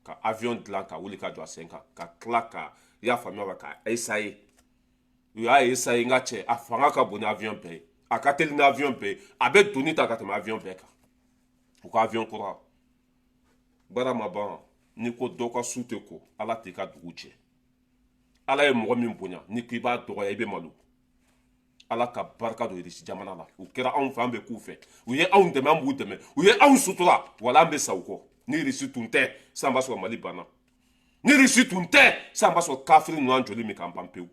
ka avion dilan ka wuli ka jɔ a sen kan, ka tila ka, i y'a faamuya wa, ka essayer. U y'a essayer, n ka cɛ, a fanga ka bon ni avion bɛɛ ye, a ka teli ni avion bɛɛ ye, a bɛ doni ta ka tɛmɛ avion bɛɛ kan. U ka avion kura baara ma ban. N'i ko dɔ ka su tɛ ko, Ala t'i ka dugu jɛ. Ala ye mɔgɔ min bonya, ni k'i b'a dɔgɔya, i bɛ malo. Ala ka barika don Irisi jamana la. U kɛra anw fɛ, an bɛ k'u fɛ. U ye anw dɛmɛ, an b'u dɛmɛ. U ye anw sutura, wala an bɛ sa u kɔ. Ni Irisi tun tɛ, sisan b'a sɔrɔ Mali banna. Ni Irisi tun tɛ, sisan b'a sɔrɔ kafiri ninnu an joli min k'an ban pewu.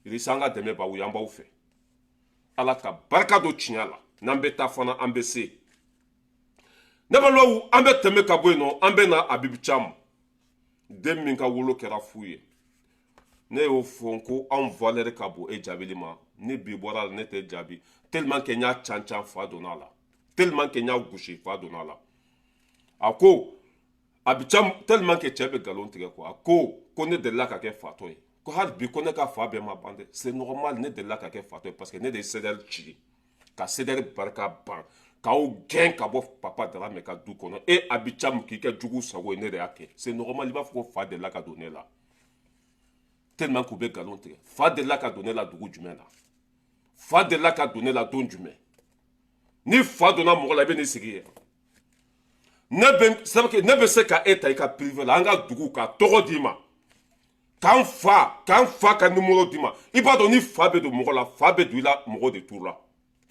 Irisi, an ka dɛmɛ b'aw ye, an b'aw fɛ. Ala ka barika don tiɲɛ la. N'an bɛ taa fana, an bɛ se. Ne balimaw, an bɛ tɛmɛ ka bɔ yen nɔ, an bɛ na Abibu Camu, den min ka wolo kɛra fu ye. Ne y'o fɔ n ko anw valeur ka bon e jaabili ma. Ni bi bɔra la, ne tɛ jaabi, tellement que n y'a can can, fa donna a la, tellement que n y'a gosi, fa donna a la. A ko Abibu Camu, tellement que cɛ bɛ nkalon tigɛ quoi, a ko ko ne delila ka kɛ fatɔ ye, ko hali bi ko ne ka fa bɛɛ ma ban dɛ. C'est normal, ne delila ka kɛ fatɔ ye, parce que ne de ye CDR ci, ka CDR barika ban, k'aw gɛn ka bɔ Papa Darame ka du kɔnɔ. E Abibu Camu, k'i kɛ jugu sago ye, ne de y'a kɛ. C'est normal, i b'a fɔ ko fa delila ka don ne la, tellement k'u bɛ nkalon tigɛ. Fa delila ka don ne la dugu jumɛn na? Fa delila ka don ne la don jumɛn? Ni fa donna mɔgɔ la, i bɛ n'i sigi yen. Ne bɛ ne bɛ se ka e ta i ka privé la, an ka dugu ka tɔgɔ d'i ma, k'an fa ka numéro d'i ma. I b'a dɔn, ni fa bɛ don mɔgɔ la, fa bɛ don i la, mɔgɔ de t'u la.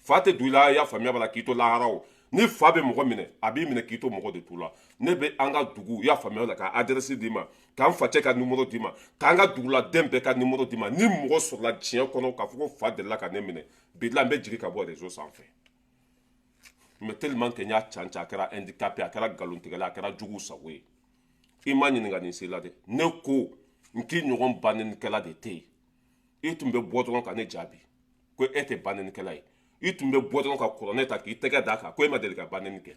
Fa tɛ don i la, i y'a faamuya b'a la, k'i to lahara o. Ni fa bɛ mɔgɔ minɛ, a b'i minɛ k'i to mɔgɔ de t'u la. Ne bɛ an ka dugu, i y'a faamuya la, ka adresse d'i ma, k'an facɛ ka numéro d'i ma, k'an ka duguladen bɛɛ ka numéro d'i ma. Ni mɔgɔ sɔrɔla diɲɛ kɔnɔ k'a fɔ ko fa delila ka ne minɛ, bi la n bɛ jigin ka bɔ réseau sanfɛ. Mais tellement que n y'a can can, a kɛra handicapé, a kɛra nkalontigɛla, a kɛra jugu sago ye. I ma ɲininka nin si la dɛ. Ne ko n k'i ɲɔgɔn bannenikɛla de tɛ yen. I tun bɛ bɔ dɔrɔn ka ne jaabi ko e tɛ bannenikɛla ye. I tun bɛ bɔ dɔrɔn ka kuranɛ ta k'i tɛgɛ d'a kan ko e ma deli ka banni kɛ.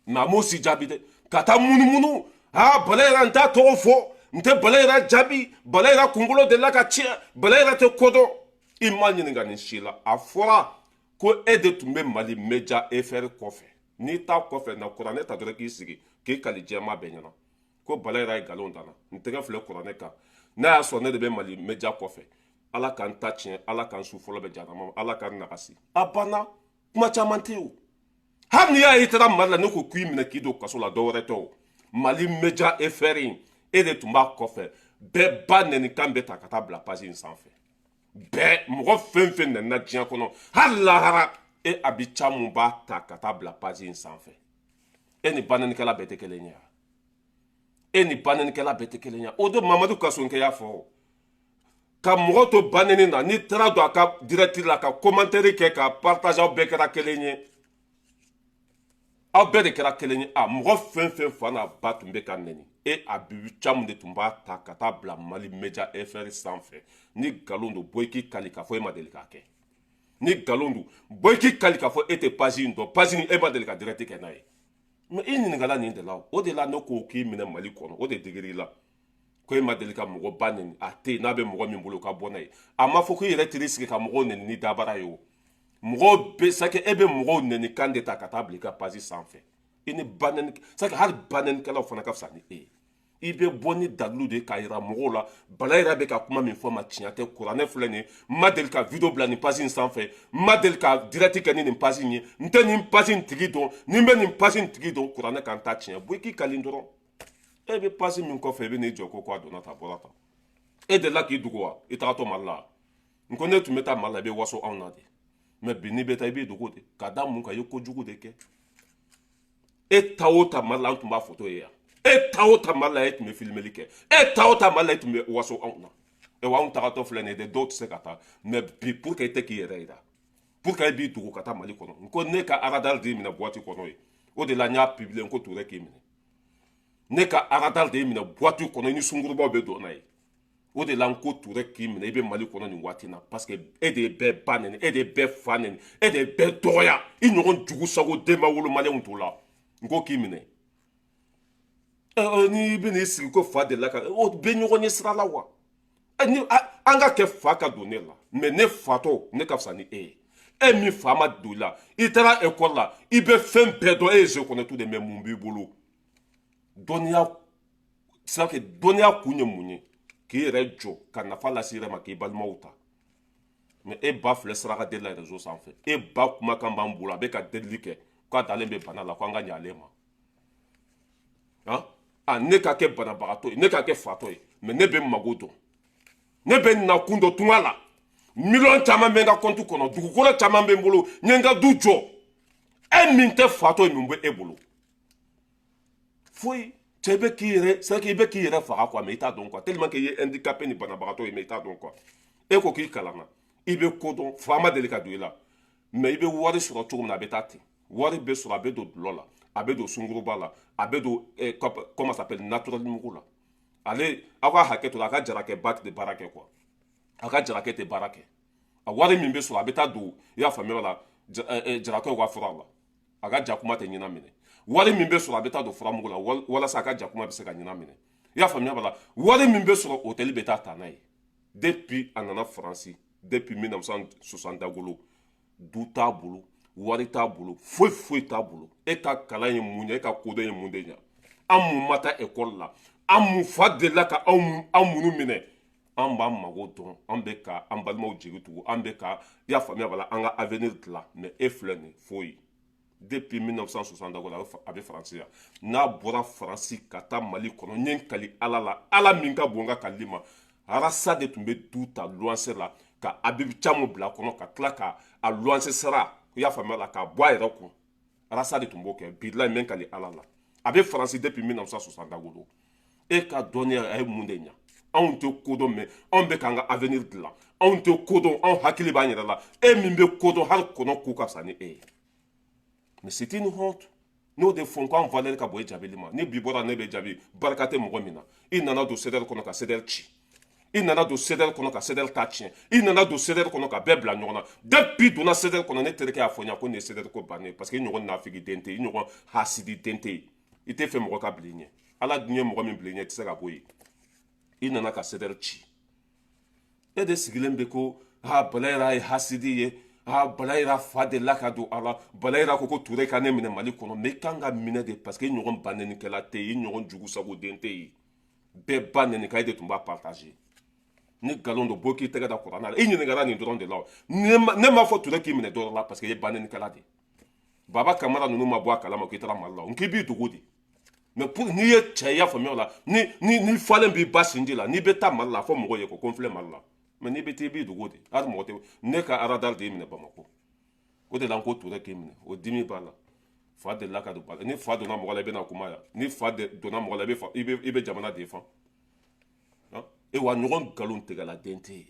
Mais a m'o si jaabi dɛ, ka taa munumunu. Aa, Balayira, n t'a tɔgɔ fɔ, n tɛ Balayira jaabi. Balayira kunkolo delila ka tiɲɛ, Balayira tɛ ko dɔn. I ma ɲininka nin si la. A fɔra ko e de tun bɛ Mali Media FR kɔfɛ. N'i t'a kɔfɛ, na kuranɛ ta dɔrɔn k'i sigi k'i kali jɛma bɛɛ ɲɛna ko Balayira ye nkalon danna. N tɛgɛ filɛ kuranɛ kan, n'a y'a sɔrɔ ne de bɛ Mali Media kɔfɛ, Ala k'an ta tiɲɛ, Ala k'an su fɔlɔ bɛ janama, Ala k'an nagasi. A banna, kuma caman tɛ o. Hali n'i y'a ye i taara Mali la, ne ko k'i minɛ k'i don kaso la, dɔ wɛrɛ tɛ o. Mali Media FR in, e de tun b'a kɔfɛ. Bɛɛ ba nɛnikan bɛ ta ka taa bila page in sanfɛ. Bɛɛ, mɔgɔ fɛn fɛn nana diɲɛ kɔnɔ, hali lahara, e Abi Camu b'a ta ka taa bila page in sanfɛ. E ni banɛnikɛla bɛɛ tɛ kelen ye. E ni banɛnikɛla bɛɛ tɛ kelen ye. O don Mamadu Kasonkɛ y'a fɔ ka mɔgɔ to banɛni na, n'i taara don a ka direct la ka commentaire kɛ, ka partage, aw bɛɛ kɛra kelen ye, aw bɛɛ de kɛra kelen ye. A mɔgɔ fɛn fɛn fa n'a ba tun bɛ ka nɛni, e Abibu Camu de tun b'a ta ka taa bila Mali Media FR sanfɛ. Ni nkalon don, bɔ i k'i kali k'a fɔ e ma deli k'a kɛ. Ni nkalon don, bɔ i k'i kali k'a fɔ e tɛ page in dɔn, page in e ma deli ka direct kɛ n'a ye. Mais i ɲininkala nin de la. O de la ne ko k'i minɛ Mali kɔnɔ, o de digir'i la ko e ma deli ka mɔgɔ ba nɛni. A tɛ yen n'a bɛ mɔgɔ min bolo ka bɔ n'a ye. A ma fɔ ko i yɛrɛ t'i sigi ka mɔgɔw nɛni ni dabara ye. O mɔgɔw bɛ sake, e bɛ mɔgɔw nɛni kan de ta ka taa bila i ka page sanfɛ. I ni ba nɛni sake, hali ba nɛnikɛlaw fana ka fisa ni e ye. I bɛ bɔ ni dalilu de k'a yira mɔgɔw la Balayira bɛ ka kuma min fɔ ma, tiɲɛ tɛ. Kuranɛ filɛ nin ye, n ma deli ka vidéo bila nin page in sanfɛ, n ma deli ka direct kɛ ni nin page in ye, n tɛ nin page in tigi dɔn. Ni n bɛ nin page in tigi dɔn, kuranɛ kan ta tiɲɛ, bɔ i k'i kali dɔrɔn. E bɛ page min kɔfɛ, i bɛ n'i jɔ ko a donna tan, a bɔra tan. E delila k'i dogo wa? I tagatɔ Mali la, n ko ne tun bɛ taa Mali la, i bɛ waso anw na de. Mais bi, n'i bɛ taa, i b'i dogo de. Ka da mun kan? I ye kojugu de kɛ. E ta o ta Mali la, an tun b'a photo ye yan. E ta o ta Mali la, e tun bɛ filmeli kɛ. E ta o ta Mali la, e tun bɛ waso anw na. Wa anw tagatɔ filɛ nin ye dɛ, dɔw tɛ se ka taa. Mais bi, pour que e tɛ k'i yɛrɛ yira, pour que e b'i dogo ka taa Mali kɔnɔ, n ko ne ka radar de minɛ boîte kɔnɔ ye. O de la n y'a publier, n ko Touré k'i minɛ. Ne ka radar de minɛ boîte kɔnɔ, i ni sunkurubaw bɛ don n'a ye. O de la n ko Touré k'i minɛ, i bɛ Mali kɔnɔ nin waati na, parce que e de ye bɛɛ ba nɛni, e de ye bɛɛ fa nɛni, e de ye bɛɛ dɔgɔya. I ɲɔgɔn jugu sago denba wolo maliyɛnw t'o la. N ko k'i minɛ. N'i bɛn'i sigi ko fa delila ka o bɛ ɲɔgɔn ye sira la wa, ni an ka kɛ fa ka don ne la, mais ne fatɔ, ne ka fisa ni e ye. E min fa ma don i la, i taara ekɔli la, i bɛ fɛn bɛɛ dɔn, e ye je connais tout de, mais mun b'i bolo? Dɔnniya c'est que dɔnniya kun ye mun ye? K'i yɛrɛ jɔ ka nafa lase i yɛrɛ ma, k'i balimaw ta. Mais e ba filɛ saraka deli la réseau sanfɛ. E ba kumakan b'an bolo, a bɛ ka delili kɛ k'a dalen bɛ bana la, ko an ka ɲɛ ale ma. Han, a ne ka kɛ banabagatɔ ye, ne ka kɛ fatɔ ye, mais ne bɛ mago dɔn, ne bɛ nakun dɔn tunga la. Miliyɔn caman bɛ n ka compte kɔnɔ, dugukolo caman bɛ n bolo, n ye n ka du jɔ. E min tɛ fatɔ ye, mun bɛ e bolo? Foyi. Cɛ bɛ k'i yɛrɛ, c'est que i bɛ k'i yɛrɛ faga quoi, mais i t'a dɔn quoi, tellement que i ye handicapé ni banabagatɔ ye, mais i t'a dɔn quoi. E ko k'i kalanna, i bɛ ko dɔn, fa ma deli ka don i la, mais i bɛ wari sɔrɔ cogo min na, a bɛ taa ten. Wari bɛ sɔrɔ, a bɛ don dulɔ la, a bɛ don sunkuruba la, a bɛ don comment ça s'appelle, naturel mugu la. Ale, aw ka hakɛ to la, a ka jarakɛba tɛ baara kɛ quoi, a ka jarakɛ tɛ baara kɛ. A wari min bɛ sɔrɔ, a bɛ taa don, i y'a faamuya la, jarakɛw ka fura la. A ka jakuma tɛ ɲɛna minɛ. Wari min bɛ sɔrɔ, a bɛ taa don furamugu la walasa a ka jakuma bɛ se ka ɲɛna minɛ. I y'a faamuya b'a la. Wari min bɛ sɔrɔ, hôtel bɛ taa ta n'a ye. Depuis a nana Faransi, depuis 1960 dagolo, du t'a bolo, wari t'a bolo, foyi foyi t'a bolo. E ka kalan ye mun ye? E ka kodɔn ye mun de ɲa? An mun ma taa ekɔli la, an mun fa delila ka anw minnu minɛ, an b'an mago dɔn, an bɛ ka an balimaw jigi tugu, an bɛ ka, i y'a faamuya b'a la, an ka avenir dilan. Mais e filɛ nin, foyi. Depuis 1960 dagolo, a bɛ Faransi yan. N'a bɔra Faransi ka taa Mali kɔnɔ, n ye n kali Ala la, Ala min ka bon n ka kalili ma, arasa de tun bɛ du ta luwanse la ka Abibu Camu bila kɔnɔ, ka tila ka a luwanse sara, i y'a faamuya la, k'a bɔ a yɛrɛ kun. Arasa de tun b'o kɛ. Bilayi, n bɛ n kali Ala la, a bɛ Faransi depuis 1960 dagolo. E ka dɔnniya, a ye mun de ɲa? Anw tɛ kodɔn, mais anw bɛ k'an ka avenir dilan. Anw tɛ kodɔn, anw hakili b'an yɛrɛ la. E min bɛ kodɔn, hali kɔnɔ ko ka fisa ni e ye. Mais c'est une honte. N'o de fɔ ko an valeur ka bon e jaabili ma. Ni bi bɔra, ne bɛ jaabi, barika tɛ mɔgɔ min na. I nana don CDR kɔnɔ ka CDR ci. I nana don CDR kɔnɔ ka CDR ta tiɲɛ. I nana don CDR kɔnɔ ka bɛɛ bila ɲɔgɔn na. Depuis donna CDR kɔnɔ, ne terikɛ y'a fɔ n ɲɛna ko nin ye CDR ko bannen, parce que i ɲɔgɔn nafigi den tɛ yen, i ɲɔgɔn hasidi den tɛ yen. I tɛ fɛ mɔgɔ ka bila i ɲɛ. Ala dun ye mɔgɔ min bila i ɲɛ, i tɛ se ka bɔ yen. I nana ka CDR ci. E de sigilen bɛ ko ha Balayira ye hasidi ye, ha Balayira fa delila ka don a la, Balayira ko ko Ture ka ne minɛ Mali kɔnɔ. Mais i kan ka minɛ de, parce que i ɲɔgɔn banɛnikɛla tɛ yen, i ɲɔgɔn jugusagoden tɛ yen. Bɛɛ ba nɛni ka e de tun b'a partager. Ni nkalon don, bɔ k'i tɛgɛ da kuranɛ la. I ɲininkara nin dɔrɔn de la. Ne m'a fɔ Ture k'i minɛ dɔrɔn la, parce que i ye banɛnikɛla de ye. Baba Kamara ninnu ma bɔ a kalama k'i taara Mali la. N k'i b'i dogo de. Mais pour n'i ye cɛ ya faamuya o la, ni falen b'i ba sinji la, n'i bɛ taa Mali la, a fɔ mɔgɔw ye ko n filɛ Mali la. Mais n'i bɛ taa, i b'i dogo de. Hali mɔgɔ tɛ ne ka radar de y'i minɛ Bamakɔ. O de la n ko Ture k'i minɛ, o dimi b'a la. Fa delila ka don ba la. Ni fa donna mɔgɔ la, i bɛna kuma yan. Ni fa donna mɔgɔ la, i bɛ jamana défend. E wa ɲɔgɔn nkalon tigɛla den tɛ yen,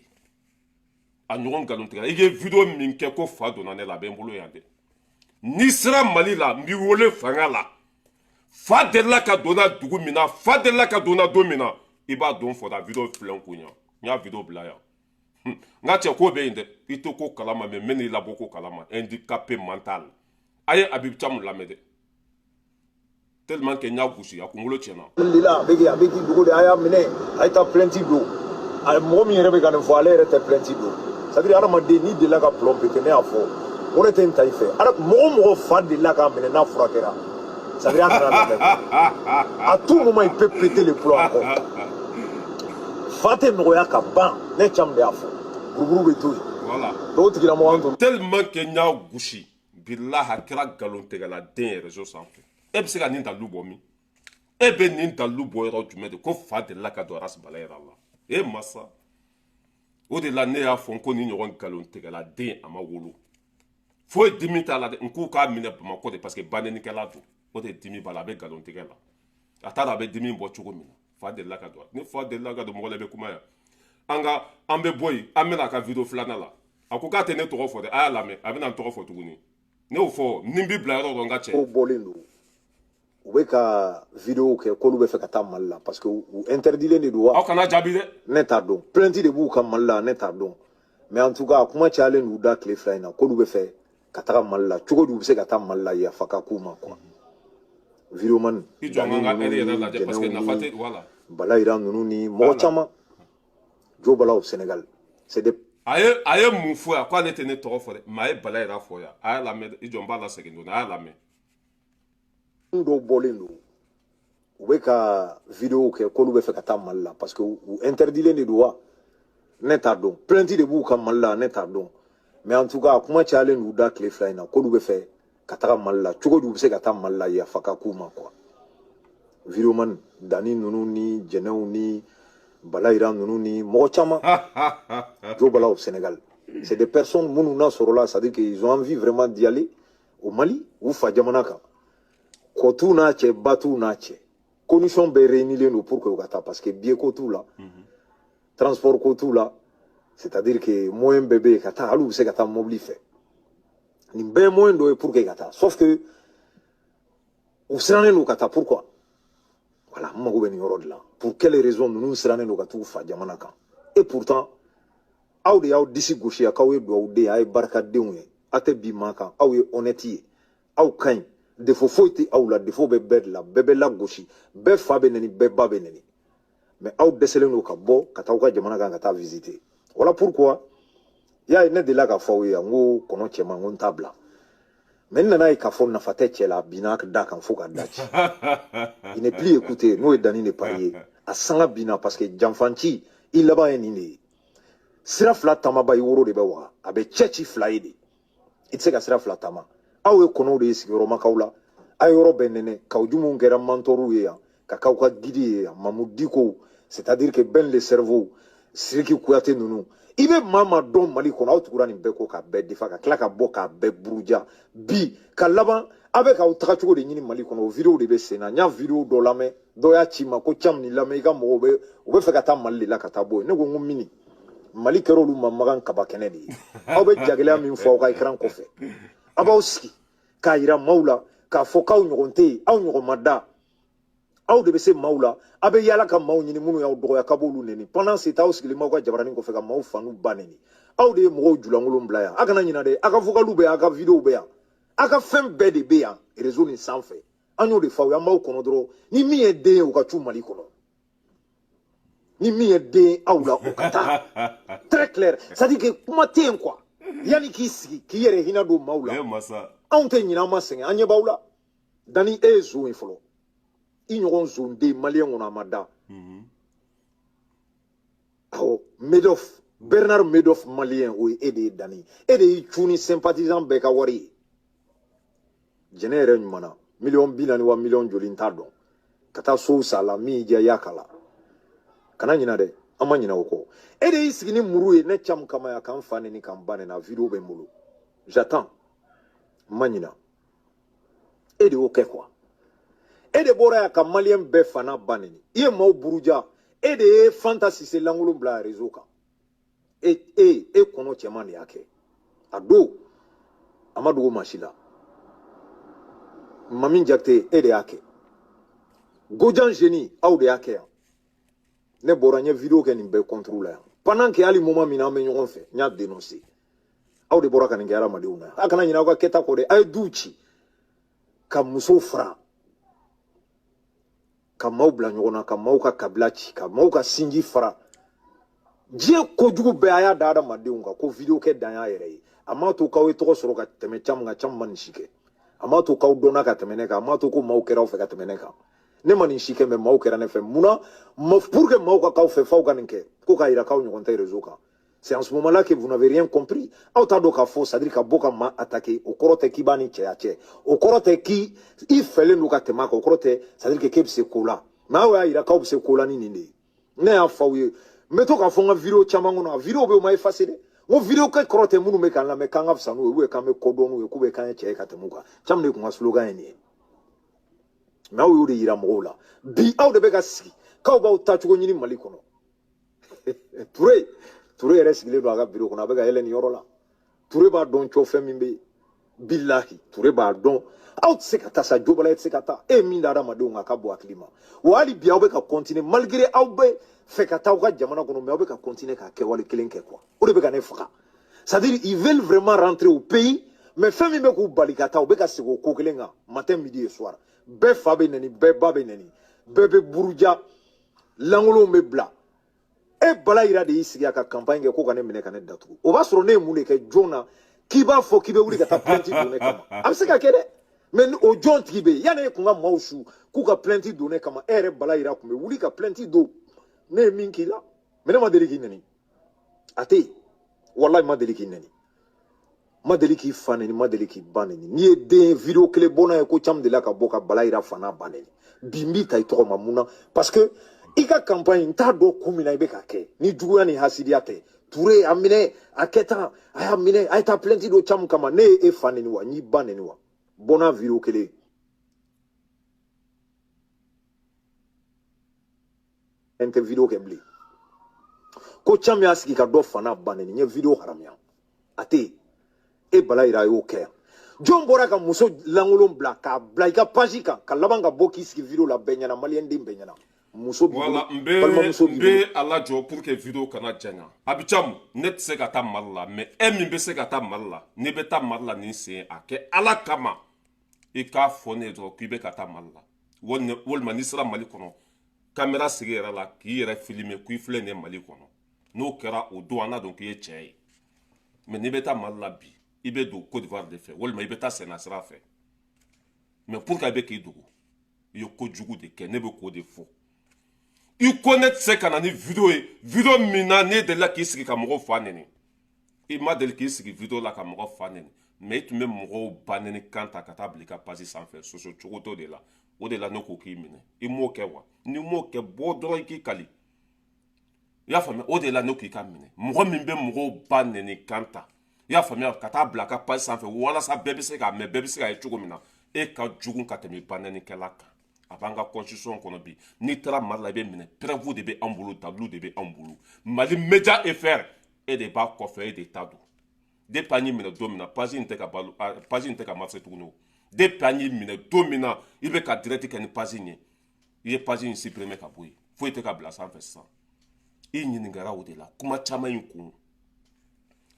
a ɲɔgɔn nkalon tigɛla. I ye vidéo min kɛ ko fa donna ne la, a bɛ n bolo yan dɛ. N'i sera Mali la, n b'i wele fanga la. Fa delila ka donna dugu min na, fa delila ka donna don min na, i b'a don fɔ da. Vidéo filɛ n kun yan, n y'a vidéo bila yan. N ka cɛ, ko bɛ yen dɛ, i tɛ ko kalama, mais n bɛ n'i labɔ ko kalama. Handicapé mental. A ye Habib Thiam lamɛn dɛ, tellement que n y'a gosi, a kunkolo tiɲɛna. La a bɛ k'i dogo de. A y'a minɛ, a ye taa plainte don. A mɔgɔ min yɛrɛ bɛ ka nin fɔ, ale yɛrɛ tɛ plainte don. C'est à dire, hadamaden n'i delila ka plomb péter, ne y'a fɔ o de tɛ n ta i fɛ. Mɔgɔ o mɔgɔ fa delila k'a minɛ n'a furakɛra, c'est à dire a kana lamɛn. À tout moment, il peut péter le plomb encore. Fa tɛ nɔgɔya ka ban. Ne Thiam de y'a fɔ, buruburu bɛ to yen. Voilà. Donc o tigilamɔgɔ an tun Tellement que n y'a gosi, bilahi, a kɛra nkalontigɛla den ye réseau sanfɛ. E bɛ se ka nin dalilu bɔ min? E bɛ nin dalilu bɔ yɔrɔ jumɛn de ko fa delila ka don Ras Balayira la? E masa, o de la ne y'a fɔ n ko nin ɲɔgɔn nkalontigɛla den, a ma wolo. Foyi dimi t'a la dɛ. N k'u k'a minɛ Bamakɔ de, parce que banɛnikɛla don. O de dimi b'a la, a bɛ nkalon tigɛ la. A t'a dɔn a bɛ dimi bɔ cogo min na. Fa delila ka don, ni fa delila ka don mɔgɔ la, i bɛ kuma yan. An ka an bɛ bɔ yen, an bɛna a ka vidéo filanan la. A ko k'a tɛ ne tɔgɔ fɔ dɛ. A y'a lamɛn, a bɛna n tɔgɔ fɔ tuguni. Ne y'o fɔ, ni n b'i bila yɔrɔ dɔ, n ka cɛ. Ko bɔlen don, u bɛ ka vidéo kɛ k'olu bɛ fɛ ka taa Mali la, parce que u interdilen de don wa? Aw kana jaabi dɛ. Ne t'a dɔn, plainte de b'u ka Mali la, ne t'a dɔn. Mais en tout cas, a kuma cayalen d'u da tile 2 in na k'olu bɛ fɛ ka taga Mali la. Cogo di u bɛ se ka taa Mali la, yafa ka k'u ma quoi? Videoman I jɔ, an ka heure yɛrɛ lajɛ, parce que nafa tɛ, voilà. Balayira ninnu ni mɔgɔ caman jo bala au Sénégal, c'est des A ye mun fɔ yan? K'ale tɛ ne tɔgɔ fɔ dɛ, mais a ye Balayira fɔ yan. A y'a lamɛn. I jɔ, n b'a lasegin dɔɔni. A y'a lamɛn. Dɔw bɔlen don, u bɛ ka vidéo kɛ k'olu bɛ fɛ ka taa Mali la, parce que u interdilen de don wa? Ne t'a dɔn, plainte de b'u ka Mali la, ne t'a dɔn. Mais en tout cas, a kuma cayalen d'u da tile 2 in na k'olu bɛ fɛ ka taga Mali la. Cogo di u bɛ se ka taa Mali la, yafa ka k'u ma quoi? Videoman Dani ninnu ni Jɛnɛw ni Balayira ninnu ni mɔgɔ caman jo bala au Sénégal, c'est des personnes minnu n'a sɔrɔla, c'est à dire qu'ils ont envie vraiment d'y aller au Mali, u fa jamana kan. Kɔ t'u n'a cɛ, ba t'u n'a cɛ, condition bɛɛ réunilen don pour que u ka taa, parce que billet ko t'u la, transport ko t'u la, c'est à dire que moyen bɛɛ bɛ yen ka taa. Hali u bɛ se ka taa mobili fɛ. Nin bɛɛ ye moyen dɔ ye pour que ka taa, sauf que u sirannen don ka taa. Pourquoi? Voilà, n mago bɛ nin yɔrɔ de la. Pour quelle raison ninnu sirannen don ka t'u fa jamana kan? Et pourtant, aw de y'aw disi gosi k'aw ye duwawuden ye, aw ye barikadenw ye, aw tɛ bi maa kan, aw ye honnête ye, aw ka ɲi, défaut foyi tɛ aw la. Défaut bɛ bɛɛ de la, bɛɛ bɛ lagosi, bɛɛ fa bɛ nɛni, bɛɛ ba bɛ nɛni, mais aw dɛsɛlen don ka bɔ ka taa aw ka jamana kan ka taa visiter. Voilà pourquoi i y'a ye, ne delila k'a fɔ aw ye yan, n ko kɔnɔ cɛman, n ko n t'a bila, mais n nana ye k'a fɔ nafa tɛ cɛ la. A binna da kan fo ka da ci, il n'est plus écouté. N'o ye Danni de Paris ye, a sanga binna, parce que janfanci i laban ye nin de ye. Sira fila taamaba, i woro de bɛ waga, a bɛ cɛ ci fila ye de. I tɛ se ka sira fila taama. Aw ye kɔnɔw de ye sigiyɔrɔmakaw la, a ye yɔrɔ bɛɛ nɛnɛ. Kawu minnu kɛra mentorw ye yan, ka k'aw ka guide ye yan, Mamu Diko, c'est à dire que Ben le cerveau, Siriki Kuyate ninnu, i bɛ maa maa dɔn Mali kɔnɔ, aw tugura nin bɛɛ kɔ k'a bɛɛ defa, ka tila ka bɔ k'a bɛɛ buruja. Bi ka laban, aw bɛ k'aw taga cogo de ɲini Mali kɔnɔ. O vidéo de bɛ sen na. N y'a vidéo dɔ lamɛn, dɔ y'a ci ma ko Thiam, nin lamɛn, i ka mɔgɔw bɛ u bɛ fɛ ka taa Mali de la ka taa bɔ yen. Ne ko n ko mini Mali kɛra olu ma magan kaba kɛnɛ de ye. Aw bɛ jagɛlɛya min fɔ aw ka écran kɔfɛ, aw b'aw sigi k'a yira maaw la k'a fɔ k'aw ɲɔgɔn tɛ yen, aw ɲɔgɔn ma da. Aw de bɛ se maaw la, aw bɛ yaala ka maaw ɲini minnu y'aw dɔgɔya k'a b'olu neni. Pendant ce temps, aw sigilen b'aw ka jabaranin kɔfɛ ka maaw fa n'u ba neni. Aw de ye mɔgɔw julankolon bila yan. A kana ɲina dɛ, aw ka vocaliw bɛ yan, aw ka videow bɛ yan, aw ka fɛn bɛɛ de bɛ yan réseau nin sanfɛ. An y'o de fɔ aw ye, an b'aw kɔnɔ dɔrɔn. Ni min ye den ye, o ka cu Mali kɔnɔ. Ni min ye den ye aw la, o ka taa. Très clair, c'est à dire que kuma tɛ yen quoi. Yanni k'i sigi k'i yɛrɛ hinɛ don maaw la. Eh masa. Anw tɛ ɲinɛ, an ma sɛgɛn, an ɲɛ b'aw la. Dani, e ye zon ye fɔlɔ. I ɲɔgɔn zonden maliyɛn kɔnɔ, a ma da. Awɔ, Madoff, Bernard Madoff maliyɛn, o ye e de ye. Dani, e de y'i cun ni sympathisant bɛɛ ka wari ye. Jɛnɛ yɛrɛ ɲuman na, 40 miliyɔn wa miliyɔn joli, n t'a dɔn, ka taa sow sa la, min y'i diya i y'a k'a la. Kana ɲina dɛ, an ma ɲinɛ o kɔ. E de y'i sigi ni muru ye ne camu kama yan, k'an fa neni, k'an ba neni. A vidéo bɛ n bolo, j'attends, n ma ɲina. E de y'o kɛ quoi. E de bɔra yan ka maliyɛn bɛɛ fa n'a ba neni. I ye maaw buruja. E de ye Fanta Sise lankolon bila réseau kan. E e e kɔnɔ cɛman de y'a kɛ. A don a ma dogo maa si la. Mamin Jakite, e de y'a kɛ. Gojan Geni, aw de y'a kɛ yan. Ne bɔra, n ye vidéo kɛ nin bɛɛ contre la yan. Pendant que hali moment min na an bɛ ɲɔgɔn fɛ, n y'a dénoncé. Aw de bɔra ka nin kɛ hadamadenw na. A kana ɲinɛ aw ka kɛta kɔ dɛ. A ye duw ci ka musow fara, ka maaw bila ɲɔgɔn na, ka maaw ka kabila ci, ka maaw ka sinji fara. Diɲɛ kojugu bɛɛ a y'a da hadamadenw kan ko vidéo kɛ dan y'a yɛrɛ ye. A m'a to k'aw ye tɔgɔ sɔrɔ ka tɛmɛ caman kan. Caman ma nin si kɛ. A m'a to k'aw dɔnna ka tɛmɛ ne kan. A m'a to ko maaw kɛra aw fɛ ka tɛmɛ ne kan. Ne ma nin si kɛ, mais maaw kɛra ne fɛ. Munna? Pour que maaw ka k'aw fɛ, f'aw ka nin kɛ ko k'a yira k'aw ɲɔgɔn tɛ réseau kan. C'est en ce moment-là que vous n'avez rien compris. Aw t'a dɔn k'a fɔ, c'est à dire ka bɔ ka maa attaquer, o kɔrɔ tɛ k'i b'a ni cɛya cɛ, o kɔrɔ tɛ k'i i fɛlen don ka tɛmɛ a kan, o kɔrɔ tɛ, c'est à dire que k'e bɛ se ko la. Mais aw y'a yira k'aw bɛ se ko la ni nin de ye. Ne y'a fɔ aw ye, n bɛ to k'a fɔ n ka vidéo caman kɔnɔ, a vidéo bɛ yen, o ma effacer dɛ. N ko vidéo kɛ kɔrɔ tɛ minnu bɛ k'an lamɛn k'an ka fisa n'u ye, ou bien k'an bɛ ko dɔn n'u ye, k'u bɛ k'an ye cɛ ye ka tɛmɛ u kan. Caman de tun ka slogan ye nin ye. Mais aw y'o de yira mɔgɔw la. Bi aw de bɛ ka sigi k'aw b'aw taacogo ɲini Mali kɔnɔ. Ture, Ture yɛrɛ sigilen don a ka bureau kɔnɔ, a bɛ ka yɛlɛ nin yɔrɔ la. Ture b'a dɔn cɔ fɛn min bɛ yen. Bilahi, Ture b'a dɔn. Aw tɛ se ka taa sa, Jobala, e tɛ se ka taa. E ye min da hadamadenw kan, ka bɔ hakili ma. Wa hali bi aw bɛ ka continuer, malgré aw bɛ fɛ ka taa aw ka jamana kɔnɔ, mais aw bɛ ka continuer ka kɛwale kelen kɛ quoi. O de bɛ ka ne faga. C'est à dire, ils veulent vraiment rentrer au pays, mais fɛn min bɛ k'u bali ka taa, u bɛ ka segin o ko kelen kan matin, midi et soir. Bɛɛ fa bɛ nɛni, bɛɛ ba bɛ nɛni, bɛɛ bɛ buruja, lankolonw bɛ bila. E Bala Yira de y'i sigi a ka campagne kɛ ko ka ne minɛ ka ne datugu. O b'a sɔrɔ ne ye mun de kɛ jɔn na k'i b'a fɔ k'i bɛ wuli ka taa plainte don ne kama? A bɛ se ka kɛ dɛ, mais o jɔn tigi bɛ yen? Yanni e kun ka maaw su k'u ka plainte don ne kama, e yɛrɛ Bala Yira kun bɛ wuli ka plainte don. Ne ye min k'i la? Mais ne ma deli k'i nɛni, a tɛ yen. Walahi, ma deli k'i nɛni, ma deli k'i fa nɛni, ma deli k'i ba nɛni. N'i ye den vidéo kelen bɔ n'a ye ko caman delila ka bɔ ka Bala Yira fa n'a ba nɛni, bi n b'i ta i tɔgɔ ma. Mun na? Parce que i ka campagne, n t'a dɔn kun min na i bɛ k'a kɛ ni juguya ni hasidiya tɛ. Ture a minɛ, a kɛ tan, a y'a minɛ, a ye taa plainte don caman kama. Ne ye e fa nɛni wa? N y'i ba nɛni wa? Bɔ n'a vidéo kelen n tɛ vidéo kɛ bilen ko caman y'a sigi ka dɔ fa n'a ba nɛni. N ye vidéo haramuya, a tɛ yen. E Bala Yira y'o kɛ yan. Jɔn bɔra ka muso lankolon bila k'a bila i ka page kan, ka laban ka bɔ k'i sigi vidéo la bɛɛ ɲɛna, maliyɛn den bɛɛ ɲɛna? Muso b'i bolo, Voilà, n bɛ balimamuso n b'i bolo. bɛ a lajɔ pour que vidéo kana janya. Abicamu, ne tɛ se ka taa Mali la, mais e min bɛ se ka taa Mali la, n'i bɛ taa Mali la nin sen, a kɛ Ala kama, i k'a fɔ ne ye dɔrɔn k'i bɛ ka taa Mali la, walima n'i sera Mali kɔnɔ, caméra sigi yɛrɛ la k'i yɛrɛ filmer k'i filɛ nin ye Mali kɔnɔ. N'o kɛra o don, an n'a dɔn k'i ye cɛ ye. Mais n'i bɛ taa Mali la bi, i bɛ don Côte d'Ivoire de fɛ, walima i bɛ taa Sɛnɛ sira fɛ. Mais pour que i bɛ k'i dogo, i ye kojugu de kɛ. Ne bɛ k'o de fɔ. I ko ne tɛ se ka na ni vidéo ye, vidéo min na ne delila k'i sigi ka mɔgɔw fa nɛni. I ma deli k'i sigi vidéo la ka mɔgɔ fa nɛni, mais i tun bɛ mɔgɔw ba nɛni kan ta ka taa bila i ka page sanfɛ. Soso cogo t'o de la. O de la ne ko k'i minɛ. I m'o kɛ wa? N'i m'o kɛ, bɔ dɔrɔn i k'i kali. I y'a faamuya? O de la ne ko i ka minɛ. Mɔgɔ min bɛ mɔgɔw ba nɛni kan ta, i y'a faamuya, ka taa bila a ka page sanfɛ walasa bɛɛ bɛ se k'a mɛn, bɛɛ bɛ se k'a ye cogo min na, e ka jugu ka tɛmɛ ba nɛnikɛla kan. A b'an ka constitution kɔnɔ bi. N'i taara Mali la, i bɛ minɛ. Preuve de bɛ anw bolo, dalilu de bɛ anw bolo. Mali Média FR, e de b'a kɔfɛ, e de ta don. Depuis an y'i minɛ don min na, page in tɛ ka balo, page in tɛ ka marcher tuguni o. Depuis an y'i minɛ don min na, i bɛ ka direct kɛ ni page in ye. I ye page in supprimer ka bɔ yen, foyi tɛ ka bila sanfɛ sisan. I ɲininkara o de la kuma caman in kun.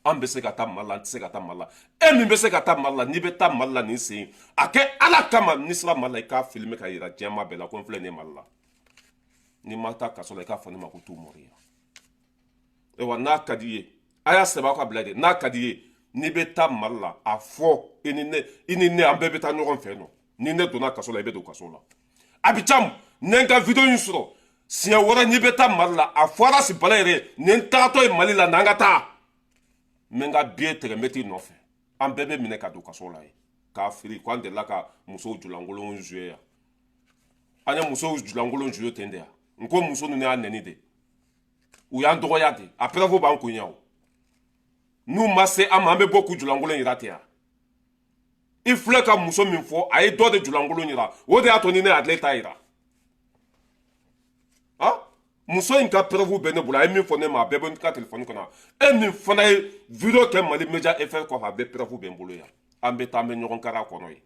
An bɛ se ka taa Mali la, an tɛ se ka taa Mali la. E min bɛ se ka taa Mali la, n'i bɛ taa Mali la nin sen, a kɛ Ala kama, n'i sera Mali la, i k'a filmer ka yira diɲɛmaa bɛɛ la ko n filɛ nin ye Mali la. N'i ma taa kaso la, i k'a fɔ ne ma ko t'u mɔri yan. Ayiwa, n'a ka di i ye, a y'a sɛbɛn aw ka bila de. N'a ka di i ye, n'i bɛ taa Mali la, a fɔ i ni ne, i ni ne, an bɛɛ bɛ taa ɲɔgɔn fɛ nɔ. Ni ne donna kaso la, i bɛ don kaso la. Abi Camu, ni n ka vidéo in sɔrɔ siɲɛ wɛrɛ, n'i bɛ taa Mali la, a fɔ Arasi Bala yɛrɛ, ni n tagatɔ ye Mali la, n'an ka taa, n bɛ n ka billet tigɛ, n bɛ t'i nɔfɛ. An bɛɛ bɛ minɛ ka don kaso la yen k'a firi ko an delila ka musow julankolon jouer yan. An ye musow julankolon jouer ten de yan. N ko muso ninnu y'a nɛni de, u y'an dɔgɔya de. A preuve b'an kun yan o. N'u ma se an ma, an bɛ bɔ k'u julankolon yira ten yan. I filɛ ka muso min fɔ, a ye dɔ de julankolon yira, o de y'a to ni ne y'ale ta yira. Ah, muso in ka preuve bɛ ne bolo. A ye min fɔ ne ma, a bɛɛ bɛ n ka telefɔni kɔnɔ. E min fana ye vidéo kɛ Mali Media FR kɔfɛ, a bɛɛ preuve bɛ n bolo yan. An bɛ taa, an bɛ ɲɔgɔn kari a kɔnɔ ye.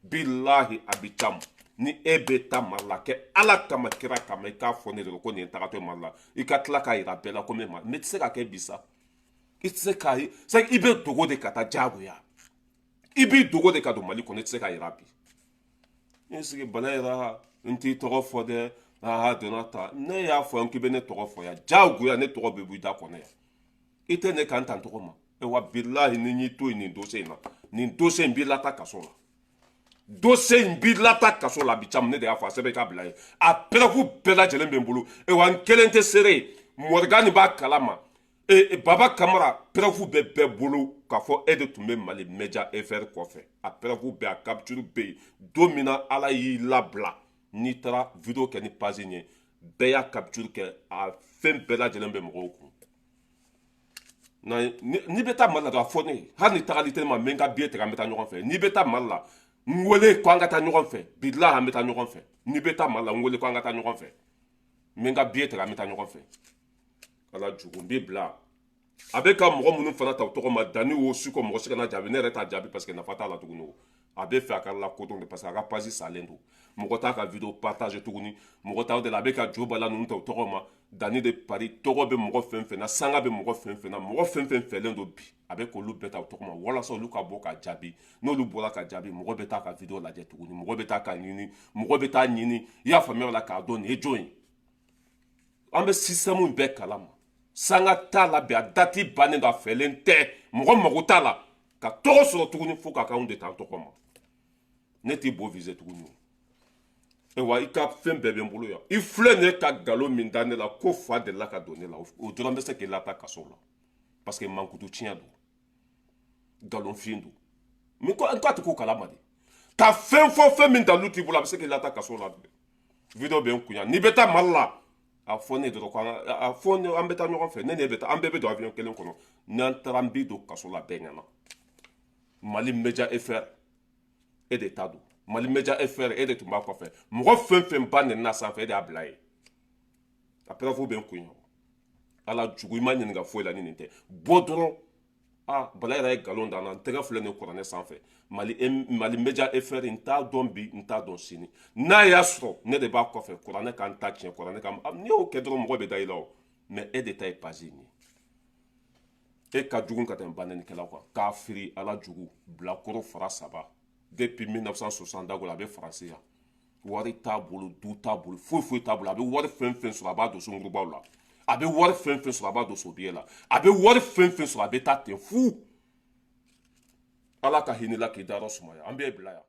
Bilahi, Abi Camu, ni e bɛ taa Mali la, kɛ Ala kama, kira kama, i k'a fɔ ne de ko nin ye tagatɔ ye Mali la. I ka tila k'a yira bɛɛ la ko ne ma ne tɛ se ka kɛ bi sa. I tɛ se k'a ye, i bɛ dogo de ka taa diyagoya. I b'i dogo de ka don Mali kɔnɔ, i tɛ se k'a yira bi. Ne sigi Bala yɛrɛ, n t'i tɔgɔ fɔ dɛ. Aa, donna ta, ne y'a fɔ n k'i bɛ ne tɔgɔ fɔ yan, diyagoya ne tɔgɔ bɛ bɔ i da kɔnɔ yan. I tɛ ne kan tan tɔgɔ ma. Wa bilahi, ni y'i to yen nin dossier in na, nin dossier in b'i lata kaso la. Dossier in b'i lata kaso la. Abi Camu, ne de y'a fɔ, a sɛbɛn i k'a bila ye. A preuve bɛɛ lajɛlen bɛ n bolo. Wa n kelen tɛ seere ye, Morgan b'a kalama, Baba Kamara. Preuve bɛ bɛɛ bolo k'a fɔ e de tun bɛ Mali Media FR kɔfɛ. A preuve bɛɛ, a capture bɛ yen. Don min na Ala y'i labila, n'i taara vidéo kɛ ni page in ye, bɛɛ y'a capture kɛ. A fɛn bɛɛ lajɛlen bɛ mɔgɔw kun. N'i bɛ taa Mali la dɔrɔn, a fɔ ne ye. Hali ni tagali tɛ ne ma, n bɛ n ka billet tigɛ, an bɛ taa ɲɔgɔn fɛ. N'i bɛ taa Mali la, n wele ko an ka taa ɲɔgɔn fɛ. Bilahi, an bɛ taa ɲɔgɔn fɛ. N'i bɛ taa Mali la, n wele ko an ka taa ɲɔgɔn fɛ. N bɛ n ka billet tigɛ, an bɛ taa ɲɔgɔn fɛ. Ala jugu, n b'i bila. A bɛ ka mɔgɔ minnu fana ta u tɔgɔ ma, danni o su kɔ, mɔgɔ si kana jaabi. Ne yɛrɛ t'a jaabi parce que nafa t'a la tuguni. O a bɛ fɛ a ka lakodɔn de, parce que a ka page salen don, mɔgɔ t'a ka vidéo partage tuguni, mɔgɔ t'a de la. A bɛ ka jo bala ninnu ta u tɔgɔ ma, danni de Paris tɔgɔ bɛ mɔgɔ fɛn fɛn na, sanga bɛ mɔgɔ fɛn fɛn na, mɔgɔ fɛn fɛn fɛlen don bi, a bɛ k'olu bɛɛ ta u tɔgɔ ma walasa olu ka bɔ ka jaabi. N'olu bɔra ka jaabi, mɔgɔ bɛ taa ka vidéo lajɛ tuguni, mɔgɔ bɛ taa ka ɲini, mɔgɔ bɛ taa ɲini, i y'a faamuya o la, k'a dɔn nin ye jɔn ye. An bɛ système bɛɛ kalama, sanga t'a la bi, a date bannen don, a fɛlen tɛ, mɔgɔ mago t'a la ka tɔgɔ sɔrɔ tuguni fo ka k'anw de t'an tɔgɔ ma. Ne t'i bo viser tuguni o. Wa i ka fɛn bɛɛ bɛ n bolo yan. I filɛ nin ye ka nkalon min da ne la ko fa delila ka don ne la, o dɔrɔn bɛ se k'i lata kaso la, parce que mankutu tiɲɛ don, nkalonfin don. Min ko n k'a tɛ ko kalama de ka fɛn fɔ, fɛn min dalu t'i bolo, a bɛ se k'i lata kaso la. Vidéo bɛ n kun yan. N'i bɛ taa Mali la, a fɔ ne dɔrɔn ko a fɔ ne, an bɛ taa ɲɔgɔn fɛ. Ne ne bɛ taa, an bɛɛ bɛ don avion kelen kɔnɔ. N'an taara, n b'i don kaso la bɛɛ ɲɛna. Mali Media FR, e de ta don. Mali Media FR, e de tun b'a kɔfɛ. Mɔgɔ fɛn fɛn ba nɛnina sanfɛ, e de y'a bila ye. A preuve bɛ n kun yan. Ala jugu, i ma ɲininka foyi la ni nin tɛ. Bɔ dɔrɔn. Ah, Bala yɛrɛ ye nkalon da n na. N tɛgɛ filɛ nin kuranɛ sanfɛ. Mali, Mali Media FR, n t'a dɔn bi, n t'a dɔn sini. N'a y'a sɔrɔ ne de b'a kɔfɛ, kuranɛ kan ta tiɲɛ, kuranɛ kan. N'i y'o kɛ dɔrɔn, mɔgɔ bɛ da i la o. Mais e de ta ye page in ye. E ka jugu ka tɛmɛ banɛnikɛlaw kan. K'a firi Ala jugu, bilakoro fara saba depuis 1960 dago la, a bɛ Faransi yan. Wari t'a bolo, du t'a bolo, foyi foyi t'a bolo. A bɛ wari fɛn fɛn sɔrɔ, a b'a don sunkurubaw la. A bɛ wari fɛn fɛn sɔrɔ, a b'a don sobiye la. A bɛ wari fɛn fɛn sɔrɔ, a bɛ taa ten fu. Ala ka hinɛ la k'i dayɔrɔ sumaya. An b'e bila yan.